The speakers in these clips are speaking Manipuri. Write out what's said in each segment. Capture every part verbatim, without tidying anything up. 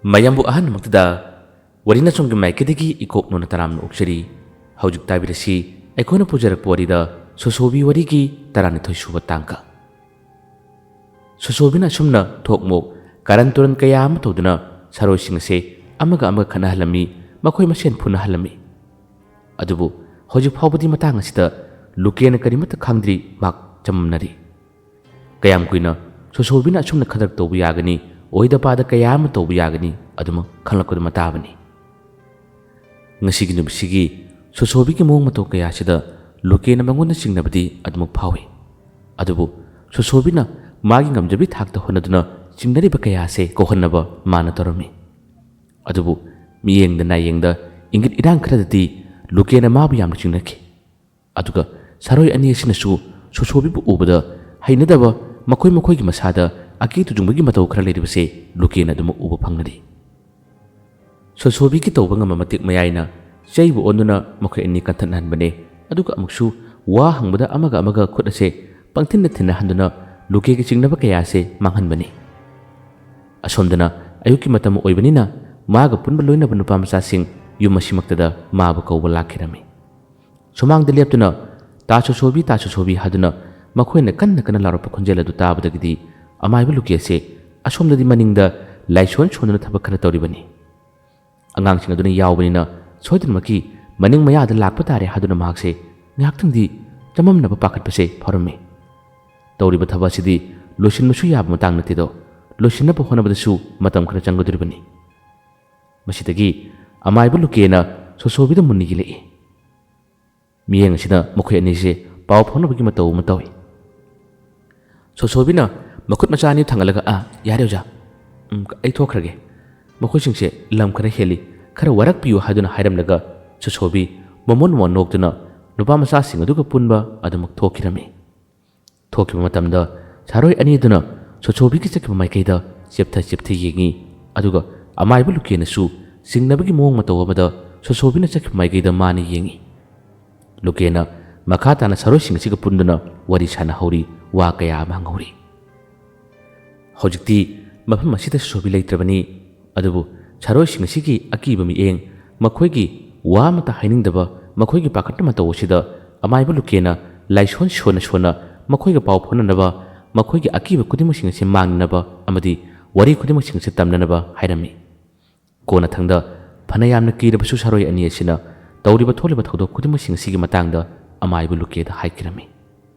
ꯃꯌꯥꯝꯕꯨ ꯑꯍꯥꯟꯕꯃꯛꯇꯗ ꯋꯥꯔꯤ ꯅꯆꯣꯝꯒꯤ ꯃꯥꯏꯀꯩꯗꯒꯤ ꯏꯀꯣꯛ ꯅꯣꯟꯅ ꯇꯔꯥꯝꯅ ꯑꯣꯛꯆꯔꯤ꯫ ꯍꯧꯖꯤꯛ ꯇꯥꯕꯤꯔꯁꯤ ꯑꯩꯈꯣꯏꯅ ꯄꯨꯖꯔꯛꯄ ꯋꯥꯔꯤꯗ ꯁꯣꯁꯣꯕꯤ ꯋꯥꯔꯤꯒꯤ ꯇꯔꯥꯅꯤꯊꯣꯏ ꯁꯨꯕ ꯇꯥꯡꯀꯛ꯫ ꯁꯣꯁꯣꯕꯤꯅ ꯑꯁꯨꯝꯅ ꯊꯣꯛ ꯃꯣꯛ ꯀꯥꯔꯟ ꯇꯨꯔꯟ ꯀꯌꯥ ꯑꯃ ꯇꯧꯗꯨꯅ ꯁꯥꯔꯣꯏꯁꯤꯡ ꯑꯁꯦ ꯑꯃꯒ ꯑꯃꯒ ꯈꯠꯅꯍꯜꯂꯝꯃꯤ, ꯃꯈꯣꯏ ꯃꯁꯦꯟ ꯐꯨꯅꯍꯜꯂꯝꯃꯤ꯫ ꯑꯗꯨꯕꯨ ꯍꯧꯖꯤꯛ ꯐꯥꯎꯕꯗꯤ ꯃꯇꯥꯡ ꯑꯁꯤꯗ ꯂꯨꯀꯦꯅ ꯀꯔꯤꯃꯠꯇ ꯈꯪꯗ꯭ꯔꯤ, ꯃꯍꯥꯛ ꯆꯃꯝꯅꯔꯤ꯫ ꯀꯌꯥꯝ ꯀꯨꯏꯅ ꯁꯣꯁꯣꯕꯤꯅ ꯑꯁꯨꯝꯅ ꯈꯗ꯭ꯔꯛ ꯇꯧꯕ ꯌꯥꯒꯅꯤ, ꯑꯣꯏꯗ ꯄꯥꯗ ꯀꯌꯥ ꯑꯃ ꯇꯧꯕ ꯌꯥꯒꯅꯤ, ꯑꯗꯨꯃꯛ ꯈꯪꯂꯛꯄꯗ ꯃꯇꯥꯕꯅꯤ꯫ ꯉꯁꯤꯒꯤ ꯅꯨꯃꯤꯠꯁꯤꯒꯤ ꯁꯣꯁꯣꯕꯤꯒꯤ ꯃꯑꯣꯡ ꯃꯇꯧ ꯀꯌꯥꯁꯤꯗ ꯂꯨꯀꯦꯅ ꯃꯉꯣꯟꯗ ꯆꯤꯡꯅꯕꯗꯤ ꯑꯗꯨꯃꯛ ꯐꯥꯎꯏ꯫ ꯑꯗꯨꯕꯨ ꯁꯣꯁꯣꯕꯤꯅ ꯃꯥꯒꯤ ꯉꯝꯖꯕꯤ ꯊꯥꯛꯇ ꯍꯣꯠꯅꯗꯨꯅ ꯆꯤꯡꯅꯔꯤꯕ ꯀꯌꯥꯁꯦ ꯀꯣꯛꯍꯟꯅꯕ ꯃꯥꯅ ꯇꯧꯔꯝꯃꯤ꯫ ꯑꯗꯨꯕꯨ ꯃꯤꯠꯌꯦꯡꯗ ꯅꯥꯌꯦꯡꯗ ꯏꯪꯒꯤꯠ ꯏꯔꯥꯡ ꯈꯔꯗꯗꯤ ꯂꯨꯀꯦꯅ ꯃꯥꯕꯨ ꯌꯥꯝꯅ ꯆꯤꯡꯅꯈꯤ꯫ ꯑꯗꯨꯒ ꯁꯥꯔꯣꯏ ꯑꯅꯤ ꯑꯁꯤꯅꯁꯨ ꯁꯣꯁꯣꯕꯤꯕꯨ ꯎꯕꯗ ꯍꯩꯅꯗꯕ, ꯃꯈꯣꯏ ꯃꯈꯣꯏꯒꯤ ꯃꯁꯥꯗ ꯑꯀꯤ ꯇꯨꯖꯨꯡꯕꯒꯤ ꯃꯇꯧ ꯈꯔ ꯂꯩꯔꯤꯕꯁꯦ ꯂꯨꯀꯦꯅ ꯑꯗꯨꯃꯛ ꯎꯕ ꯐꯪꯂꯤ꯫ ꯁꯣꯁꯣꯕꯤꯒꯤ ꯇꯧꯕ ꯉꯝꯕ ꯃꯇꯤꯛ ꯃꯌꯥꯏꯅ ꯆꯩꯕꯨ ꯑꯣꯟꯗꯨꯅ ꯃꯈꯣꯏ ꯑꯅꯤ ꯀꯟꯊꯠꯅꯍꯟꯕꯅꯦ꯫ ꯑꯗꯨꯒ ꯑꯃꯨꯛꯁꯨ ꯋꯥ ꯍꯪꯕꯗ ꯑꯃꯒ ꯑꯃꯒ ꯈꯨꯠ ꯑꯁꯦ ꯄꯪꯊꯤꯟꯗ ꯊꯤꯟꯅꯍꯟꯗꯨꯅ ꯂꯨꯀꯦꯒꯤ ꯆꯤꯡꯅꯕ ꯀꯌꯥꯁꯦ ꯃꯥꯡꯍꯟꯕꯅꯤ꯫ ꯑꯁꯣꯝꯗꯅ ꯑꯌꯨꯛꯀꯤ ꯃꯇꯝ ꯑꯣꯏꯕꯅꯤꯅ ꯃꯥꯒ ꯄꯨꯟꯕ ꯂꯣꯏꯅꯕ ꯅꯨꯄꯥ ꯃꯆꯥꯁꯤꯡ ꯌꯨꯝ ꯑꯁꯤꯃꯛꯇꯗ ꯃꯥꯕꯨ ꯀꯧꯕ ꯂꯥꯛꯈꯤꯔꯝꯃꯤ꯫ ꯁꯨꯃꯥꯡꯗ ꯂꯦꯞꯇꯨꯅ "ꯇꯥ ꯁꯣꯁꯣꯕꯤ, ꯇꯥ ꯁꯣꯁꯣꯕꯤ" ꯍꯥꯏꯗꯨꯅ ꯃꯈꯣꯏꯅ ꯀꯟꯅ ꯀꯟꯅ ꯂꯥꯎꯔꯛꯄ ꯈꯣꯟꯖꯦꯜ ꯑꯗꯨ ꯇꯥꯕꯗꯒꯤꯗꯤ ꯑꯃꯥꯏꯕ ꯂꯨꯀꯦꯁꯦ ꯑꯁꯣꯝꯗꯗꯤ ꯃꯅꯤꯡꯗ ꯂꯥꯏꯁꯣꯟ ꯁꯣꯟꯗꯨꯅ ꯊꯕꯛ ꯈꯔ ꯇꯧꯔꯤꯕꯅꯤ꯫ ꯑꯉꯥꯡꯁꯤꯡ ꯑꯗꯨꯅ ꯌꯥꯎꯕꯅꯤꯅ ꯁꯣꯏꯗꯅꯃꯛꯀꯤ ꯃꯅꯤꯡ ꯃꯌꯥꯗ ꯂꯥꯛꯄ ꯇꯥꯔꯦ ꯍꯥꯏꯗꯨꯅ ꯃꯍꯥꯛꯁꯦ ꯉꯥꯏꯍꯥꯛꯇꯪꯗꯤ ꯆꯃꯝꯅꯕ ꯄꯥꯈꯠꯄꯁꯦ ꯐꯥꯎꯔꯝꯃꯤ꯫ ꯇꯧꯔꯤꯕ ꯊꯕꯛ ꯑꯁꯤꯗꯤ ꯂꯣꯏꯁꯤꯟꯕꯁꯨ ꯌꯥꯕ ꯃꯇꯥꯡ ꯅꯠꯇꯦꯗꯣ, ꯂꯣꯏꯁꯤꯟꯅꯕ ꯍꯣꯠꯅꯕꯗꯁꯨ ꯃꯇꯝ ꯈꯔ ꯆꯪꯒꯗꯧꯔꯤꯕꯅꯤ꯫ ꯃꯁꯤꯗꯒꯤ ꯑꯃꯥꯏꯕ ꯂꯨꯀꯦꯅ ꯁꯣꯁꯣꯕꯤꯗ ꯃꯨꯟꯅ ꯌꯦꯡꯂꯛꯏ꯫ ꯃꯤꯠꯌꯦꯡ ꯑꯁꯤꯗ ꯃꯈꯣꯏ ꯑꯅꯤꯁꯦ ꯄꯥꯎ ꯐꯥꯎꯅꯕꯒꯤ ꯃꯇꯧ ꯑꯃ ꯇꯧꯏ꯫ ꯁꯣꯁꯣꯕꯤꯅ ꯃꯈꯨꯠ ꯃꯆꯥ ꯑꯅꯤ ꯊꯥꯡꯒꯠꯂꯒ, "ꯑꯥ, ꯌꯥꯔꯦ ꯑꯣꯖꯥ꯫ ꯎꯝ, ꯑꯩ ꯊꯣꯛꯈ꯭ꯔꯒꯦ꯫ ꯃꯈꯣꯏꯁꯤꯡꯁꯦ ꯂꯝ ꯈꯔ ꯍꯦꯜꯂꯤ, ꯈꯔ ꯋꯥꯔꯛꯄꯤꯌꯨ" ꯍꯥꯏꯗꯨꯅ ꯍꯥꯏꯔꯝꯂꯒ ꯁꯣꯁꯣꯕꯤ ꯃꯣꯃꯣꯟ ꯃꯣꯃꯣꯟ ꯅꯣꯛꯇꯨꯅ ꯅꯨꯄꯥ ꯃꯆꯥꯁꯤꯡ ꯑꯗꯨꯒ ꯄꯨꯟꯕ ꯑꯗꯨꯃꯛ ꯊꯣꯛꯈꯤꯔꯝꯃꯤ꯫ ꯊꯣꯛꯈꯤꯕ ꯃꯇꯝꯗ ꯁꯥꯔꯣꯏ ꯑꯅꯤꯗꯨꯅ ꯁꯣꯁꯣꯕꯤꯒꯤ ꯆꯠꯈꯤꯕ ꯃꯥꯏꯀꯩꯗ ꯆꯦꯞꯊ ꯆꯦꯞꯊ ꯌꯦꯡꯉꯤ, ꯑꯗꯨꯒ ꯑꯃꯥꯏꯕ ꯂꯨꯀꯦꯅꯁꯨ ꯆꯤꯡꯅꯕꯒꯤ ꯃꯑꯣꯡ ꯃꯇꯧ ꯑꯃꯗ ꯁꯣꯁꯣꯕꯤꯅ ꯆꯠꯈꯤꯕ ꯃꯥꯏꯀꯩꯗ ꯃꯥꯅ ꯌꯦꯡꯉꯤ꯫ ꯂꯨꯀꯦꯅ ꯃꯈꯥ ꯇꯥꯅ ꯁꯥꯔꯣꯏꯁꯤꯡ ꯑꯁꯤꯒ ꯄꯨꯟꯗꯨꯅ ꯋꯥꯔꯤ ꯁꯥꯟꯅꯍꯧꯔꯤ, ꯋꯥ ꯀꯌꯥ ꯑꯃ ꯍꯪꯍꯧꯔꯤ꯫ ꯍꯧꯖꯤꯛꯇꯤ ꯃꯐꯝ ꯑꯁꯤꯗ ꯁꯣꯁꯣꯕꯤ ꯂꯩꯇ꯭ꯔꯕꯅꯤ꯫ ꯑꯗꯨꯕꯨ ꯁꯥꯔꯣꯏꯁꯤꯡ ꯑꯁꯤꯒꯤ ꯑꯀꯤꯕ ꯃꯤꯠꯌꯦꯡ, ꯃꯈꯣꯏꯒꯤ ꯋꯥ ꯑꯃꯠꯇ ꯍꯥꯏꯅꯤꯡꯗꯕ ꯃꯈꯣꯏꯒꯤ ꯄꯥꯈꯠꯄ ꯃꯇꯧ ꯑꯁꯤꯗ ꯑꯃꯥꯏꯕ ꯂꯨꯀꯦꯅ ꯂꯥꯏꯁꯣꯟ ꯁꯣꯟꯅ ꯁꯣꯟꯅ ꯃꯈꯣꯏꯒ ꯄꯥꯎ ꯐꯥꯎꯅꯅꯕ, ꯃꯈꯣꯏꯒꯤ ꯑꯀꯤꯕ ꯈꯨꯗꯤꯡꯃꯛꯁꯤꯡ ꯑꯁꯤ ꯃꯥꯡꯅꯅꯕ ꯑꯃꯗꯤ ꯋꯥꯔꯤ ꯈꯨꯗꯤꯡꯃꯛꯁꯤꯡ ꯑꯁꯤ ꯇꯝꯅꯅꯕ ꯍꯥꯏꯔꯝꯃꯤ꯫ ꯀꯣꯟꯅꯊꯪꯗ ꯐꯅ ꯌꯥꯝꯅ ꯀꯤꯔꯕꯁꯨ ꯁꯥꯔꯣꯏ ꯑꯅꯤ ꯑꯁꯤꯅ ꯇꯧꯔꯤꯕ ꯊꯣꯛꯂꯤꯕ ꯊꯧꯗꯣꯛ ꯈꯨꯗꯤꯡꯃꯛꯁꯤꯡ ꯑꯁꯤꯒꯤ ꯃꯇꯥꯡꯗ ꯑꯃꯥꯏꯕ ꯂꯨꯀꯦꯗ ꯍꯥꯏꯈꯤꯔꯝꯃꯤ꯫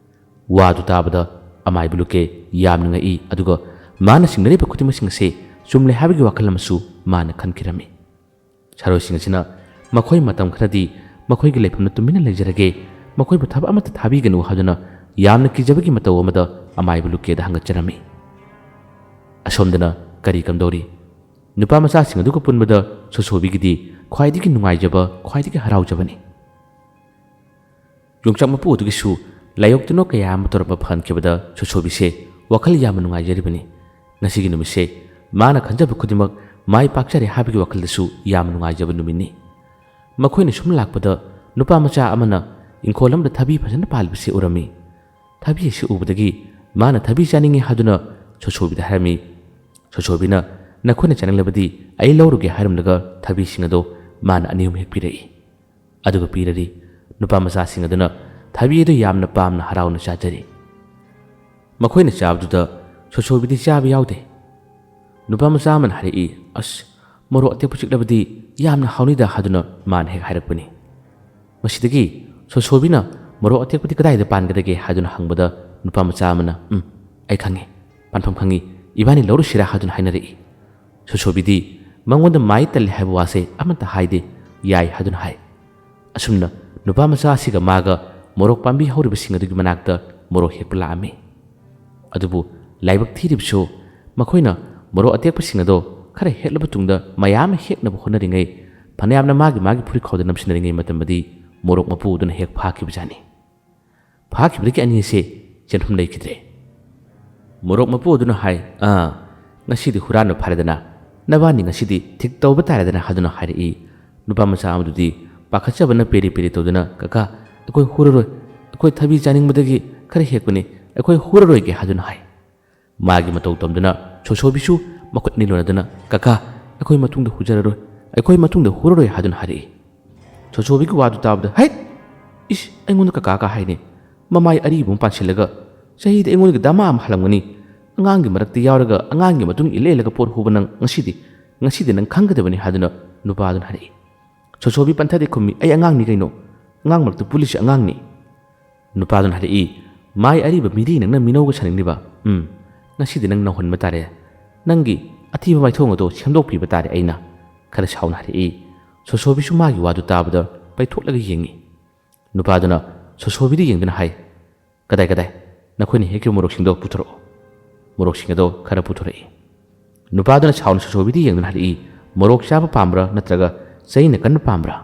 ꯋꯥꯗꯨ ꯇꯥꯕꯗ ꯑꯃꯥꯏꯕ ꯂꯨꯀꯦ ꯌꯥꯝꯅ ꯉꯛꯏ, ꯑꯗꯨꯒ ꯃꯥꯅ ꯆꯤꯡꯅꯔꯤꯕ ꯈꯨꯗꯤꯡꯃꯛꯁꯤꯡ ꯑꯁꯤ ꯆꯨꯝꯂꯦ ꯍꯥꯏꯕꯒꯤ ꯋꯥꯈꯜ ꯑꯃꯁꯨ ꯃꯥꯅ ꯈꯟꯈꯤꯔꯝꯃꯤ꯫ ꯁꯥꯔꯣꯏꯁꯤꯡ ꯑꯁꯤꯅ ꯃꯈꯣꯏ ꯃꯇꯝ ꯈꯔꯗꯤ ꯃꯈꯣꯏꯒꯤ ꯂꯩꯐꯝꯗ ꯇꯨꯃꯤꯟꯅ ꯂꯩꯖꯔꯒꯦ, ꯃꯈꯣꯏꯕꯨ ꯊꯕꯛ ꯑꯃꯠꯇ ꯊꯥꯕꯤꯒꯅꯨ ꯍꯥꯏꯗꯨꯅ ꯌꯥꯝꯅ ꯀꯤꯖꯕꯒꯤ ꯃꯇꯧ ꯑꯃꯗ ꯑꯃꯥꯏꯕ ꯂꯨꯀꯦꯗ ꯍꯪꯒꯠꯆꯔꯝꯃꯤ꯫ ꯑꯁꯣꯝꯗꯅ ꯀꯔꯤ ꯀꯝꯗꯧꯔꯤ? ꯅꯨꯄꯥ ꯃꯆꯥꯁꯤꯡ ꯑꯗꯨꯒ ꯄꯨꯟꯕꯗ ꯁꯣꯁꯣꯕꯤꯒꯤꯗꯤ ꯈ꯭ꯋꯥꯏꯗꯒꯤ ꯅꯨꯡꯉꯥꯏꯖꯕ, ꯈ꯭ꯋꯥꯏꯗꯒꯤ ꯍꯔꯥꯎꯖꯕꯅꯤ꯫ ꯌꯣꯡꯆꯥꯛ ꯃꯄꯨ ꯑꯗꯨꯒꯤꯁꯨ ꯂꯥꯏꯌꯣꯛꯇꯨꯅ ꯀꯌꯥ ꯑꯃ ꯇꯧꯔꯝꯕ ꯐꯍꯟꯈꯤꯕꯗ ꯁꯣꯁꯣꯕꯤꯁꯦ ꯋꯥꯈꯜ ꯌꯥꯝꯅ ꯅꯨꯡꯉꯥꯏꯖꯔꯤꯕꯅꯤ꯫ ꯉꯁꯤꯒꯤ ꯅꯨꯃꯤꯠꯁꯦ ꯃꯥꯅ ꯈꯟꯖꯕ ꯈꯨꯗꯤꯡꯃꯛ ꯃꯥꯏ ꯄꯥꯛꯆꯔꯦ ꯍꯥꯏꯕꯒꯤ ꯋꯥꯈꯜꯗꯁꯨ ꯌꯥꯝꯅ ꯅꯨꯡꯉꯥꯏꯖꯕ ꯅꯨꯃꯤꯠꯅꯤ꯫ ꯃꯈꯣꯏꯅ ꯁꯨꯝ ꯂꯥꯛꯄꯗ ꯅꯨꯄꯥ ꯃꯆꯥ ꯑꯃꯅ ꯏꯪꯈꯣꯜ ꯑꯃꯗ ꯊꯕꯤ ꯐꯖꯅ ꯄꯥꯜꯂꯤꯕꯁꯤ ꯎꯔꯝꯃꯤ꯫ ꯊꯕꯤ ꯑꯁꯤ ꯎꯕꯗꯒꯤ ꯃꯥꯅ ꯊꯕꯤ ꯆꯥꯅꯤꯡꯉꯤ ꯍꯥꯏꯗꯨꯅ ꯁꯣꯁꯣꯕꯤꯗ ꯍꯥꯏꯔꯝꯃꯤ꯫ ꯁꯣꯁꯣꯕꯤꯅ "ꯅꯈꯣꯏꯅ ꯆꯥꯅꯤꯡꯂꯕꯗꯤ ꯑꯩ ꯂꯧꯔꯨꯒꯦ" ꯍꯥꯏꯔꯝꯂꯒ ꯊꯕꯤꯁꯤꯡ ꯑꯗꯣ ꯃꯥꯅ ꯑꯅꯤ ꯑꯍꯨꯝ ꯍꯦꯛ ꯄꯤꯔꯛꯏ꯫ ꯑꯗꯨꯒ ꯄꯤꯔꯔꯤ꯫ ꯅꯨꯄꯥ ꯃꯆꯥꯁꯤꯡ ꯑꯗꯨꯅ ꯊꯕꯤ ꯑꯗꯨ ꯌꯥꯝꯅ ꯄꯥꯝꯅ ꯍꯔꯥꯎꯅ ꯆꯥꯖꯔꯤ꯫ ꯃꯈꯣꯏꯅ ꯆꯥꯕꯗꯨꯗ ꯁꯣꯁꯣꯕꯤꯗꯤ ꯆꯥꯕ ꯌꯥꯎꯗꯦ꯫ ꯅꯨꯄꯥ ꯃꯆꯥ ꯑꯃꯅ ꯍꯥꯏꯔꯛꯏ, "ꯑꯁ, ꯃꯣꯔꯣꯛ ꯑꯇꯦꯛꯄ ꯆꯤꯛꯂꯕꯗꯤ ꯌꯥꯝꯅ ꯍꯥꯎꯅꯤꯗ" ꯍꯥꯏꯗꯨꯅ ꯃꯥꯅ ꯍꯦꯛ ꯍꯥꯏꯔꯛꯄꯅꯤ꯫ ꯃꯁꯤꯗꯒꯤ ꯁꯣꯁꯣꯕꯤꯅ "ꯃꯣꯔꯣꯛ ꯑꯇꯦꯛꯄꯗꯤ ꯀꯗꯥꯏꯗ ꯄꯥꯟꯒꯗꯒꯦ?" ꯍꯥꯏꯗꯨꯅ ꯍꯪꯕꯗ ꯅꯨꯄꯥ ꯃꯆꯥ ꯑꯃꯅ, "ꯎꯝ, ꯑꯩ ꯈꯪꯉꯤ, ꯄꯥꯟꯐꯝ ꯈꯪꯉꯤ, ꯏꯕꯥꯅꯤ ꯂꯧꯔꯨꯁꯤꯔꯥ?" ꯍꯥꯏꯗꯨꯅ ꯍꯥꯏꯅꯔꯛꯏ꯫ ꯁꯣꯁꯣꯕꯤꯗꯤ ꯃꯉꯣꯟꯗ ꯃꯥꯏ ꯇꯜꯂꯤ ꯍꯥꯏꯕ ꯋꯥꯁꯦ ꯑꯃꯠꯇ ꯍꯥꯏꯗꯦ, "ꯌꯥꯏ" ꯍꯥꯏꯗꯨꯅ ꯍꯥꯏ꯫ ꯑꯁꯨꯝꯅ ꯅꯨꯄꯥ ꯃꯆꯥ ꯑꯁꯤꯒ ꯃꯥꯒ ꯃꯣꯔꯣꯛ ꯄꯥꯝꯕꯤ ꯍꯧꯔꯤꯕꯁꯤꯡ ꯑꯗꯨꯒꯤ ꯃꯅꯥꯛꯇ ꯃꯣꯔꯣꯛ ꯍꯦꯛꯄ ꯂꯥꯛꯑꯝꯃꯤ꯫ ꯑꯗꯨꯕꯨ ꯂꯥꯏꯕꯛ ꯊꯤꯔꯤꯕꯁꯨ ꯃꯈꯣꯏꯅ ꯃꯣꯔꯣꯛ ꯑꯇꯦꯛꯄꯁꯤꯡ ꯑꯗꯣ ꯈꯔ ꯍꯦꯛꯂꯕ ꯇꯨꯡꯗ ꯃꯌꯥꯝ ꯑꯃ ꯍꯦꯛꯅꯕ ꯍꯣꯠꯅꯔꯤꯉꯩ, ꯐꯅꯌꯥꯝꯅ ꯃꯥꯒꯤ ꯃꯥꯒꯤ ꯐꯨꯔꯤꯠꯈꯥꯎꯗ ꯅꯝꯁꯤꯟꯅꯔꯤꯉꯩ ꯃꯇꯝꯗꯗꯤ ꯃꯣꯔꯣꯛ ꯃꯄꯨ ꯑꯗꯨꯅ ꯍꯦꯛ ꯐꯥꯈꯤꯕꯖꯥꯠꯅꯤ꯫ ꯐꯥꯈꯤꯕꯗꯒꯤ ꯑꯅꯤ ꯑꯁꯦ ꯆꯦꯟꯐꯝ ꯂꯩꯈꯤꯗ꯭ꯔꯦ꯫ ꯃꯣꯔꯣꯛ ꯃꯄꯨ ꯑꯗꯨꯅ ꯍꯥꯏ, "ꯑꯥ, ꯉꯁꯤꯗꯤ ꯍꯨꯔꯥꯟꯕ ꯐꯥꯔꯦꯗꯅ, ꯅꯕꯥꯅꯤ ꯉꯁꯤꯗꯤ ꯊꯤꯛ ꯇꯧꯕ ꯇꯥꯔꯦꯗꯅ" ꯍꯥꯏꯗꯨꯅ ꯍꯥꯏꯔꯛꯏ꯫ ꯅꯨꯄꯥ ꯃꯆꯥ ꯑꯃꯗꯨꯗꯤ ꯄꯥꯈꯠꯆꯕꯅ ꯄꯦꯔꯤ ꯄꯦꯔꯤ ꯇꯧꯗꯨꯅ, "ꯀꯀꯥ, ꯑꯩꯈꯣꯏ ꯍꯨꯔꯔꯣꯏ, ꯑꯩꯈꯣꯏ ꯊꯕꯤ ꯆꯥꯅꯤꯡꯕꯗꯒꯤ ꯈꯔ ꯍꯦꯛꯄꯅꯤ, ꯑꯩꯈꯣꯏ ꯍꯨꯔꯔꯣꯏꯒꯦ" ꯍꯥꯏꯗꯨꯅ ꯍꯥꯏ꯫ ꯃꯥꯒꯤ ꯃꯇꯧ ꯇꯝꯗꯨꯅ ꯁꯣꯁꯣꯕꯤꯁꯨ ꯃꯈꯨꯠ ꯑꯅꯤ ꯂꯣꯟꯅꯗꯨꯅ, "ꯀꯀꯥ, "ꯑꯩꯈꯣꯏ ꯃꯇꯨꯡꯗ ꯍꯨꯖꯔꯔꯣꯏ, ꯑꯩꯈꯣꯏ ꯃꯇꯨꯡꯗ ꯍꯨꯔꯔꯣꯏ" ꯍꯥꯏꯗꯨꯅ ꯍꯥꯏꯔꯛꯏ꯫ ꯁꯣꯁꯣꯕꯤꯒꯤ ꯋꯥꯗꯨ ꯇꯥꯕꯗ, "ꯍꯩꯠ! ꯏꯁ, ꯑꯩꯉꯣꯟꯗ ꯀꯀꯥ ꯀꯥ ꯍꯥꯏꯅꯦ꯫ ꯃꯃꯥꯏ ꯑꯔꯤꯕ ꯑꯃ ꯄꯥꯟꯁꯤꯜꯂꯒ ꯆꯍꯤꯗ ꯑꯩꯉꯣꯟꯗꯒꯤ ꯗꯃꯥ ꯑꯃ ꯍꯜꯂꯝꯒꯅꯤ꯫ ꯑꯉꯥꯡꯒꯤ ꯃꯔꯛꯇ ꯌꯥꯎꯔꯒ ꯑꯉꯥꯡꯒꯤ ꯃꯇꯨꯡ ꯏꯜꯂ ꯏꯜꯂꯒ ꯄꯣꯠ ꯍꯨꯕ ꯅꯪ ꯉꯁꯤꯗꯤ, ꯉꯁꯤꯗꯤ ꯅꯪ ꯈꯪꯒꯗꯕꯅꯤ" ꯍꯥꯏꯗꯨꯅ ꯅꯨꯄꯥꯗꯨꯅ ꯍꯥꯏꯔꯛꯏ꯫ ꯁꯣꯁꯣꯕꯤ ꯄꯟꯊꯗꯦ ꯈꯨꯝꯃꯤ, "ꯑꯩ ꯑꯉꯥꯡꯅꯤ ꯀꯩꯅꯣ, ꯑꯉꯥꯡ ꯃꯔꯛꯇ ꯄꯨꯜꯂꯤꯁꯤ ꯑꯉꯥꯡꯅꯤ"꯫ ꯅꯨꯄꯥꯗꯨꯅ ꯍꯥꯏꯔꯛꯏ, "ꯃꯥꯏ ꯑꯔꯤꯕ ꯃꯤꯔꯤ ꯅꯪꯅ ꯃꯤꯅꯧꯒ ꯁꯥꯅꯤꯡꯂꯤꯕ? ꯎꯝ, ꯉꯁꯤꯗꯤ ꯅꯪ ꯅꯧꯍꯟꯕ ꯇꯥꯔꯦ꯫ ꯅꯪꯒꯤ ꯑꯊꯤꯕ ꯃꯥꯏꯊꯣꯡ ꯑꯗꯣ ꯁꯦꯝꯗꯣꯛꯄꯤꯕ ꯇꯥꯔꯦ ꯑꯩꯅ"꯫ ꯈꯔ ꯁꯥꯎꯅ ꯍꯥꯏꯔꯛꯏ꯫ ꯁꯣꯁꯣꯕꯤꯁꯨ ꯃꯥꯒꯤ ꯋꯥꯗꯨ ꯇꯥꯕꯗ ꯄꯩꯊꯣꯛꯂꯒ ꯌꯦꯡꯉꯤ꯫ ꯅꯨꯄꯥꯗꯨꯅ ꯁꯣꯁꯣꯕꯤꯗ ꯌꯦꯡꯗꯨꯅ ꯍꯥꯏ, "ꯀꯗꯥꯏ, ꯀꯗꯥꯏ? ꯅꯈꯣꯏꯅ ꯍꯦꯛꯈꯤꯕ ꯃꯣꯔꯣꯛꯁꯤꯡꯗꯣ ꯄꯨꯊꯣꯔꯛꯑꯣ"꯫ ꯃꯣꯔꯣꯛꯁꯤꯡ ꯑꯗꯣ ꯈꯔ ꯄꯨꯊꯣꯔꯛꯏ꯫ ꯅꯨꯄꯥꯗꯨꯅ ꯁꯥꯎꯅ ꯁꯣꯁꯣꯕꯤꯗ ꯌꯦꯡꯗꯨꯅ ꯍꯥꯏꯔꯛꯏ, "ꯃꯣꯔꯣꯛ ꯆꯥꯕ ꯄꯥꯝꯕ꯭ꯔꯥ ꯅꯠꯇ꯭ꯔꯒ ꯆꯩꯅ ꯀꯟꯕ ꯄꯥꯝꯕ꯭ꯔꯥ?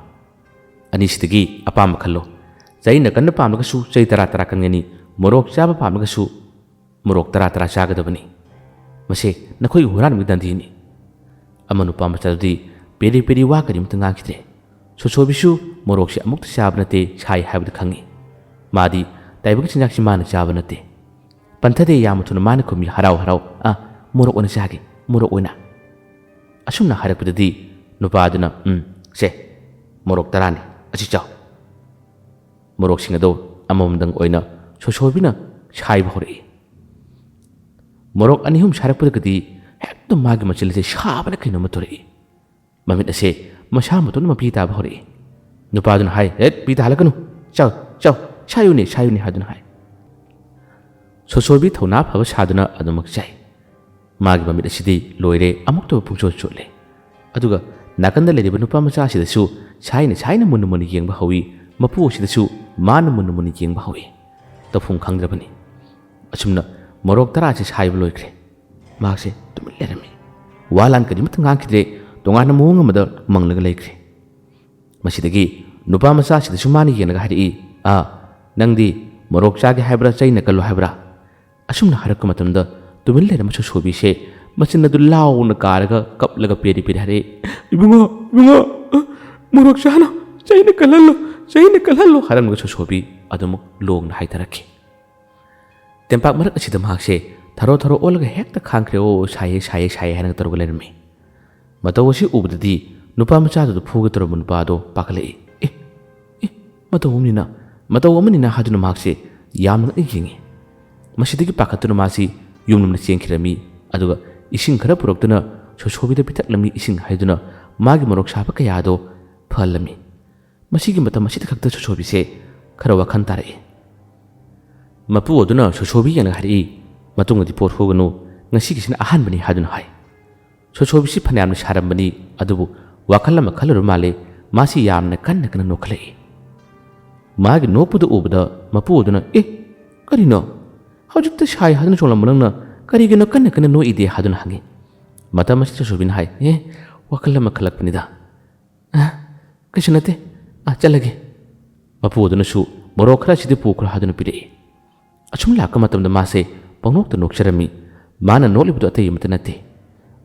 ꯑꯅꯤꯁꯤꯗꯒꯤ ꯑꯄꯥꯝꯕ ꯈꯜꯂꯣ꯫ ꯆꯩꯅ ꯀꯟꯕ ꯄꯥꯝꯂꯒꯁꯨ ꯆꯩ ꯇꯔꯥ ꯇꯔꯥ ꯀꯟꯒꯅꯤ, ꯃꯣꯔꯣꯛ ꯆꯥꯕ ꯄꯥꯝꯂꯒꯁꯨ ꯃꯣꯔꯣꯛ ꯇꯔꯥ ꯇꯔꯥ ꯆꯥꯒꯗꯕꯅꯤ꯫ ꯃꯁꯦ ꯅꯈꯣꯏꯒꯤ ꯍꯨꯔꯥꯟꯕꯒꯤ ꯗꯟꯗꯤꯅꯤ"꯫ ꯑꯃ ꯅꯨꯄꯥ ꯃꯆꯥꯗꯨꯗꯤ ꯄꯦꯔꯤ ꯄꯦꯔꯤ ꯋꯥ ꯀꯔꯤꯃꯇ ꯉꯥꯡꯈꯤꯗ꯭ꯔꯦ꯫ ꯁꯣꯁꯣꯕꯤꯁꯨ ꯃꯣꯔꯣꯛꯁꯤ ꯑꯃꯨꯛꯇ ꯆꯥꯕ ꯅꯠꯇꯦ, ꯁꯥꯏ ꯍꯥꯏꯕꯗꯨ ꯈꯪꯏ꯫ ꯃꯥꯗꯤ ꯇꯥꯏꯕꯪ ꯆꯤꯟꯖꯥꯛꯁꯤ ꯃꯥꯅ ꯆꯥꯕ ꯅꯠꯇꯦ꯫ ꯄꯟꯊꯗꯦ ꯌꯥꯝꯅ ꯊꯨꯅ ꯃꯥꯅ ꯈꯨꯝꯃꯤ, ꯍꯔꯥꯎ ꯍꯔꯥꯎ, "ꯑ, ꯃꯣꯔꯣꯛ ꯑꯣꯏꯅ ꯆꯥꯒꯦ, ꯃꯣꯔꯣꯛ ꯑꯣꯏꯅ"꯫ ꯑꯁꯨꯝꯅ ꯍꯥꯏꯔꯛꯄꯗꯗꯤ ꯅꯨꯄꯥꯗꯨꯅ, "ꯎꯝ, ꯁꯦ, ꯃꯣꯔꯣꯛ ꯇꯔꯥꯅꯤ, ꯑꯁꯤ ꯆꯥꯎ"꯫ ꯃꯣꯔꯣꯛꯁꯤꯡ ꯑꯗꯣ ꯑꯃꯃꯝꯗꯪ ꯑꯣꯏꯅ ꯁꯣꯁꯣꯕꯤꯅ ꯁꯥꯏꯕ ꯍꯧꯔꯛꯏ꯫ ꯃꯣꯔꯣꯛ ꯑꯅꯤ ꯑꯍꯨꯝ ꯁꯥꯏꯔꯛꯄꯗꯒꯤꯗꯤ ꯍꯦꯛꯇ ꯃꯥꯒꯤ ꯃꯆꯤꯟ ꯑꯁꯦ ꯁꯥꯕꯅ ꯀꯩꯅꯣꯝꯃ ꯇꯧꯔꯛꯏ꯫ ꯃꯃꯤꯠ ꯑꯁꯦ ꯃꯁꯥ ꯃꯇꯣꯟꯗ ꯃꯄꯤ ꯇꯥꯕ ꯍꯧꯔꯛꯏ꯫ ꯅꯨꯄꯥꯗꯨꯅ ꯍꯥꯏ, "ꯍꯦꯠ, ꯄꯤ ꯇꯥꯍꯜꯂꯛꯀꯅꯨ꯫ ꯆꯥꯎ, ꯆꯥꯎ, ꯁꯥꯏꯌꯨꯅꯦ, ꯁꯥꯏꯌꯨꯅꯦ" ꯍꯥꯏꯗꯨꯅ ꯍꯥꯏ꯫ ꯁꯣꯁꯣꯕꯤ ꯊꯧꯅꯥ ꯐꯕ ꯁꯥꯗꯨꯅ ꯑꯗꯨꯃꯛ ꯆꯥꯏ꯫ ꯃꯥꯒꯤ ꯃꯃꯤꯠ ꯑꯁꯤꯗꯤ ꯂꯣꯏꯔꯦ, ꯑꯃꯨꯛꯇꯕ ꯄꯨꯡꯆꯣꯠ ꯆꯣꯠꯂꯦ꯫ ꯑꯗꯨꯒ ꯅꯥꯀꯟꯗ ꯂꯩꯔꯤꯕ ꯅꯨꯄꯥ ꯃꯆꯥ ꯑꯁꯤꯗꯁꯨ ꯁꯥꯏꯅ ꯁꯥꯏꯅ ꯃꯨꯟꯅ ꯃꯨꯟꯅ ꯌꯦꯡꯕ ꯍꯧꯏ, ꯃꯄꯨ ꯑꯁꯤꯗꯁꯨ ꯃꯥꯅ ꯃꯨꯟꯅ ꯃꯨꯟꯅ ꯌꯦꯡꯕ ꯍꯧꯏ꯫ ꯇꯧꯐꯝ ꯈꯪꯗ꯭ꯔꯕꯅꯤ꯫ ꯑꯁꯨꯝꯅ ꯃꯣꯔꯣꯛ ꯇꯔꯥꯁꯤ ꯁꯥꯏꯕ ꯂꯣꯏꯈ꯭ꯔꯦ꯫ ꯃꯍꯥꯛꯁꯦ ꯇꯨꯃꯤꯟ ꯂꯩꯔꯝꯃꯤ꯫ ꯋꯥ ꯂꯥꯟ ꯀꯔꯤꯃꯠꯇ ꯉꯥꯡꯈꯤꯗ꯭ꯔꯦ, ꯇꯣꯉꯥꯟꯕ ꯃꯑꯣꯡ ꯑꯃꯗ ꯃꯪꯂꯒ ꯂꯩꯈ꯭ꯔꯦ꯫ ꯃꯁꯤꯗꯒꯤ ꯅꯨꯄꯥ ꯃꯆꯥꯁꯤꯗꯁꯨ ꯃꯥꯅ ꯌꯦꯡꯂꯒ ꯍꯥꯏꯔꯛꯏ, "ꯑꯥ, ꯅꯪꯗꯤ ꯃꯣꯔꯣꯛ ꯆꯥꯒꯦ ꯍꯥꯏꯕ꯭ꯔꯥ, ꯆꯩꯅ ꯀꯜꯂꯣ ꯍꯥꯏꯕ꯭ꯔꯥ?" ꯑꯁꯨꯝꯅ ꯍꯥꯏꯔꯛꯄ ꯃꯇꯝꯗ ꯇꯨꯃꯤꯟ ꯂꯩꯔꯝꯕ ꯁꯣꯁꯣꯕꯤꯁꯦ ꯃꯆꯤꯟ ꯑꯗꯨ ꯂꯥꯎꯅ ꯀꯥꯔꯒ ꯀꯞꯂꯒ ꯄꯦꯔꯤ ꯄꯦꯔꯤ ꯍꯥꯏꯔꯛꯏ, "ꯏꯕꯨꯡꯉꯣ, ꯏꯕꯨꯡꯉꯣ, ꯃꯣꯔꯣꯛ ꯆꯥꯅꯨ, ꯆꯩꯅ ꯀꯜꯍꯜꯂꯨ, ꯆꯩꯅ ꯀꯜꯍꯜꯂꯨ" ꯍꯥꯏꯔꯝꯂꯒ ꯁꯣꯁꯣꯕꯤ ꯑꯗꯨꯃꯛ ꯂꯣꯡꯅ ꯍꯥꯏꯊꯔꯛꯈꯤ꯫ ꯇꯦꯝꯄꯥꯛ ꯃꯔꯛ ꯑꯁꯤꯗ ꯃꯍꯥꯛꯁꯦ ꯊꯔꯣ ꯊꯔꯣ ꯑꯣꯜꯂꯒ ꯍꯦꯛꯇ ꯈꯥꯡꯈ꯭ꯔꯦ, "ꯑꯣ, ꯁꯥꯏꯌꯦ, ꯁꯥꯏꯌꯦ, ꯁꯥꯏꯌꯦ" ꯍꯥꯏꯅ ꯇꯧꯔꯒ ꯂꯩꯔꯝꯃꯤ꯫ ꯃꯇꯧ ꯑꯁꯤ ꯎꯕꯗꯗꯤ ꯅꯨꯄꯥ ꯃꯆꯥꯗꯨꯗ ꯐꯨꯒꯦ ꯇꯧꯔꯝꯕ ꯅꯨꯄꯥ ꯑꯗꯣ ꯄꯥꯈꯠꯂꯛꯏ꯫ "ꯑꯦ, ꯑꯦ, ꯃꯇꯧ ꯑꯃꯅꯤꯅ, ꯃꯇꯧ ꯑꯃꯅꯤꯅ" ꯍꯥꯏꯗꯨꯅ ꯃꯍꯥꯛꯁꯦ ꯌꯥꯝꯅ ꯉꯛꯅ ꯌꯦꯡꯉꯤ꯫ ꯃꯁꯤꯗꯒꯤ ꯄꯥꯈꯠꯇꯨꯅ ꯃꯥꯁꯤ ꯌꯨꯝꯂꯣꯝꯗ ꯆꯦꯟꯈꯤꯔꯝꯃꯤ꯫ ꯑꯗꯨꯒ ꯏꯁꯤꯡ ꯈꯔ ꯄꯨꯔꯛꯇꯨꯅ ꯁꯣꯁꯣꯕꯤꯗ ꯄꯤꯊꯛꯂꯝꯃꯤ, ꯏꯁꯤꯡ ꯍꯥꯏꯗꯨꯅ ꯃꯥꯒꯤ ꯃꯣꯔꯣꯛ ꯁꯥꯕ ꯀꯌꯥ ꯑꯗꯣ ꯐꯍꯜꯂꯝꯃꯤ꯫ ꯃꯁꯤꯒꯤ ꯃꯇꯝ ꯑꯁꯤꯗ ꯈꯛꯇ ꯁꯣꯁꯣꯕꯤꯁꯦ ꯈꯔ ꯋꯥꯈꯜ ꯇꯥꯔꯛꯏ꯫ ꯃꯄꯨ ꯑꯗꯨꯅ ꯁꯣꯁꯣꯕꯤ ꯌꯦꯡꯂꯒ ꯍꯥꯏꯔꯛꯏ, "ꯃꯇꯨꯡꯗꯗꯤ ꯄꯣꯠ ꯍꯨꯒꯅꯨ, ꯉꯁꯤꯒꯤꯁꯤꯅ ꯑꯍꯥꯟꯕꯅꯤ" ꯍꯥꯏꯗꯨꯅ ꯍꯥꯏ꯫ ꯁꯣꯁꯣꯕꯤꯁꯤ ꯐꯅꯌꯥꯝꯅ ꯁꯥꯔꯝꯕꯅꯤ, ꯑꯗꯨꯕꯨ ꯋꯥꯈꯜ ꯑꯃ ꯈꯜꯂꯨꯔ ꯃꯥꯜꯂꯦ, ꯃꯥꯁꯤ ꯌꯥꯝꯅ ꯀꯟꯅ ꯀꯟꯅ ꯅꯣꯛꯈꯠꯂꯛꯏ꯫ ꯃꯥꯒꯤ ꯅꯣꯛꯄꯗꯨ ꯎꯕꯗ ꯃꯄꯨ ꯑꯗꯨꯅ, "ꯑꯦ, ꯀꯔꯤꯅꯣ? ꯍꯧꯖꯤꯛꯇ ꯁꯥꯏ ꯍꯥꯏꯗꯨꯅ ꯆꯣꯡꯂꯝꯕ ꯅꯪꯅ ꯀꯔꯤꯒꯤꯅꯣ ꯀꯟꯅ ꯀꯟꯅ ꯅꯣꯛꯏꯗꯤ?" ꯍꯥꯏꯗꯨꯅ ꯍꯪꯉꯤ꯫ ꯃꯇꯝ ꯑꯁꯤꯗ ꯁꯣꯁꯣꯕꯤꯅ ꯍꯥꯏ, "ꯑꯦ, ꯋꯥꯈꯜ ꯑꯃ ꯈꯜꯂꯛꯄꯅꯤꯗ꯫ ꯑ, ꯀꯩꯁꯨ ꯅꯠꯇꯦ꯫ ꯑ, ꯆꯠꯂꯒꯦ꯫" ꯃꯄꯨ ꯑꯗꯨꯅꯁꯨ ꯃꯣꯔꯣꯛ ꯈꯔ ꯑꯁꯤꯗꯤ ꯄꯨꯈ꯭ꯔꯣ ꯍꯥꯏꯗꯨꯅ ꯄꯤꯔꯛꯏ꯫ ꯑꯁꯨꯝ ꯂꯥꯛꯄ ꯃꯇꯝꯗ ꯃꯥꯁꯦ ꯄꯪꯅꯣꯛꯇ ꯅꯣꯛꯆꯔꯝꯃꯤ꯫ ꯃꯥꯅ ꯅꯣꯛꯂꯤꯕꯗꯨ ꯑꯇꯩ ꯑꯃꯠꯇ ꯅꯠꯇꯦ꯫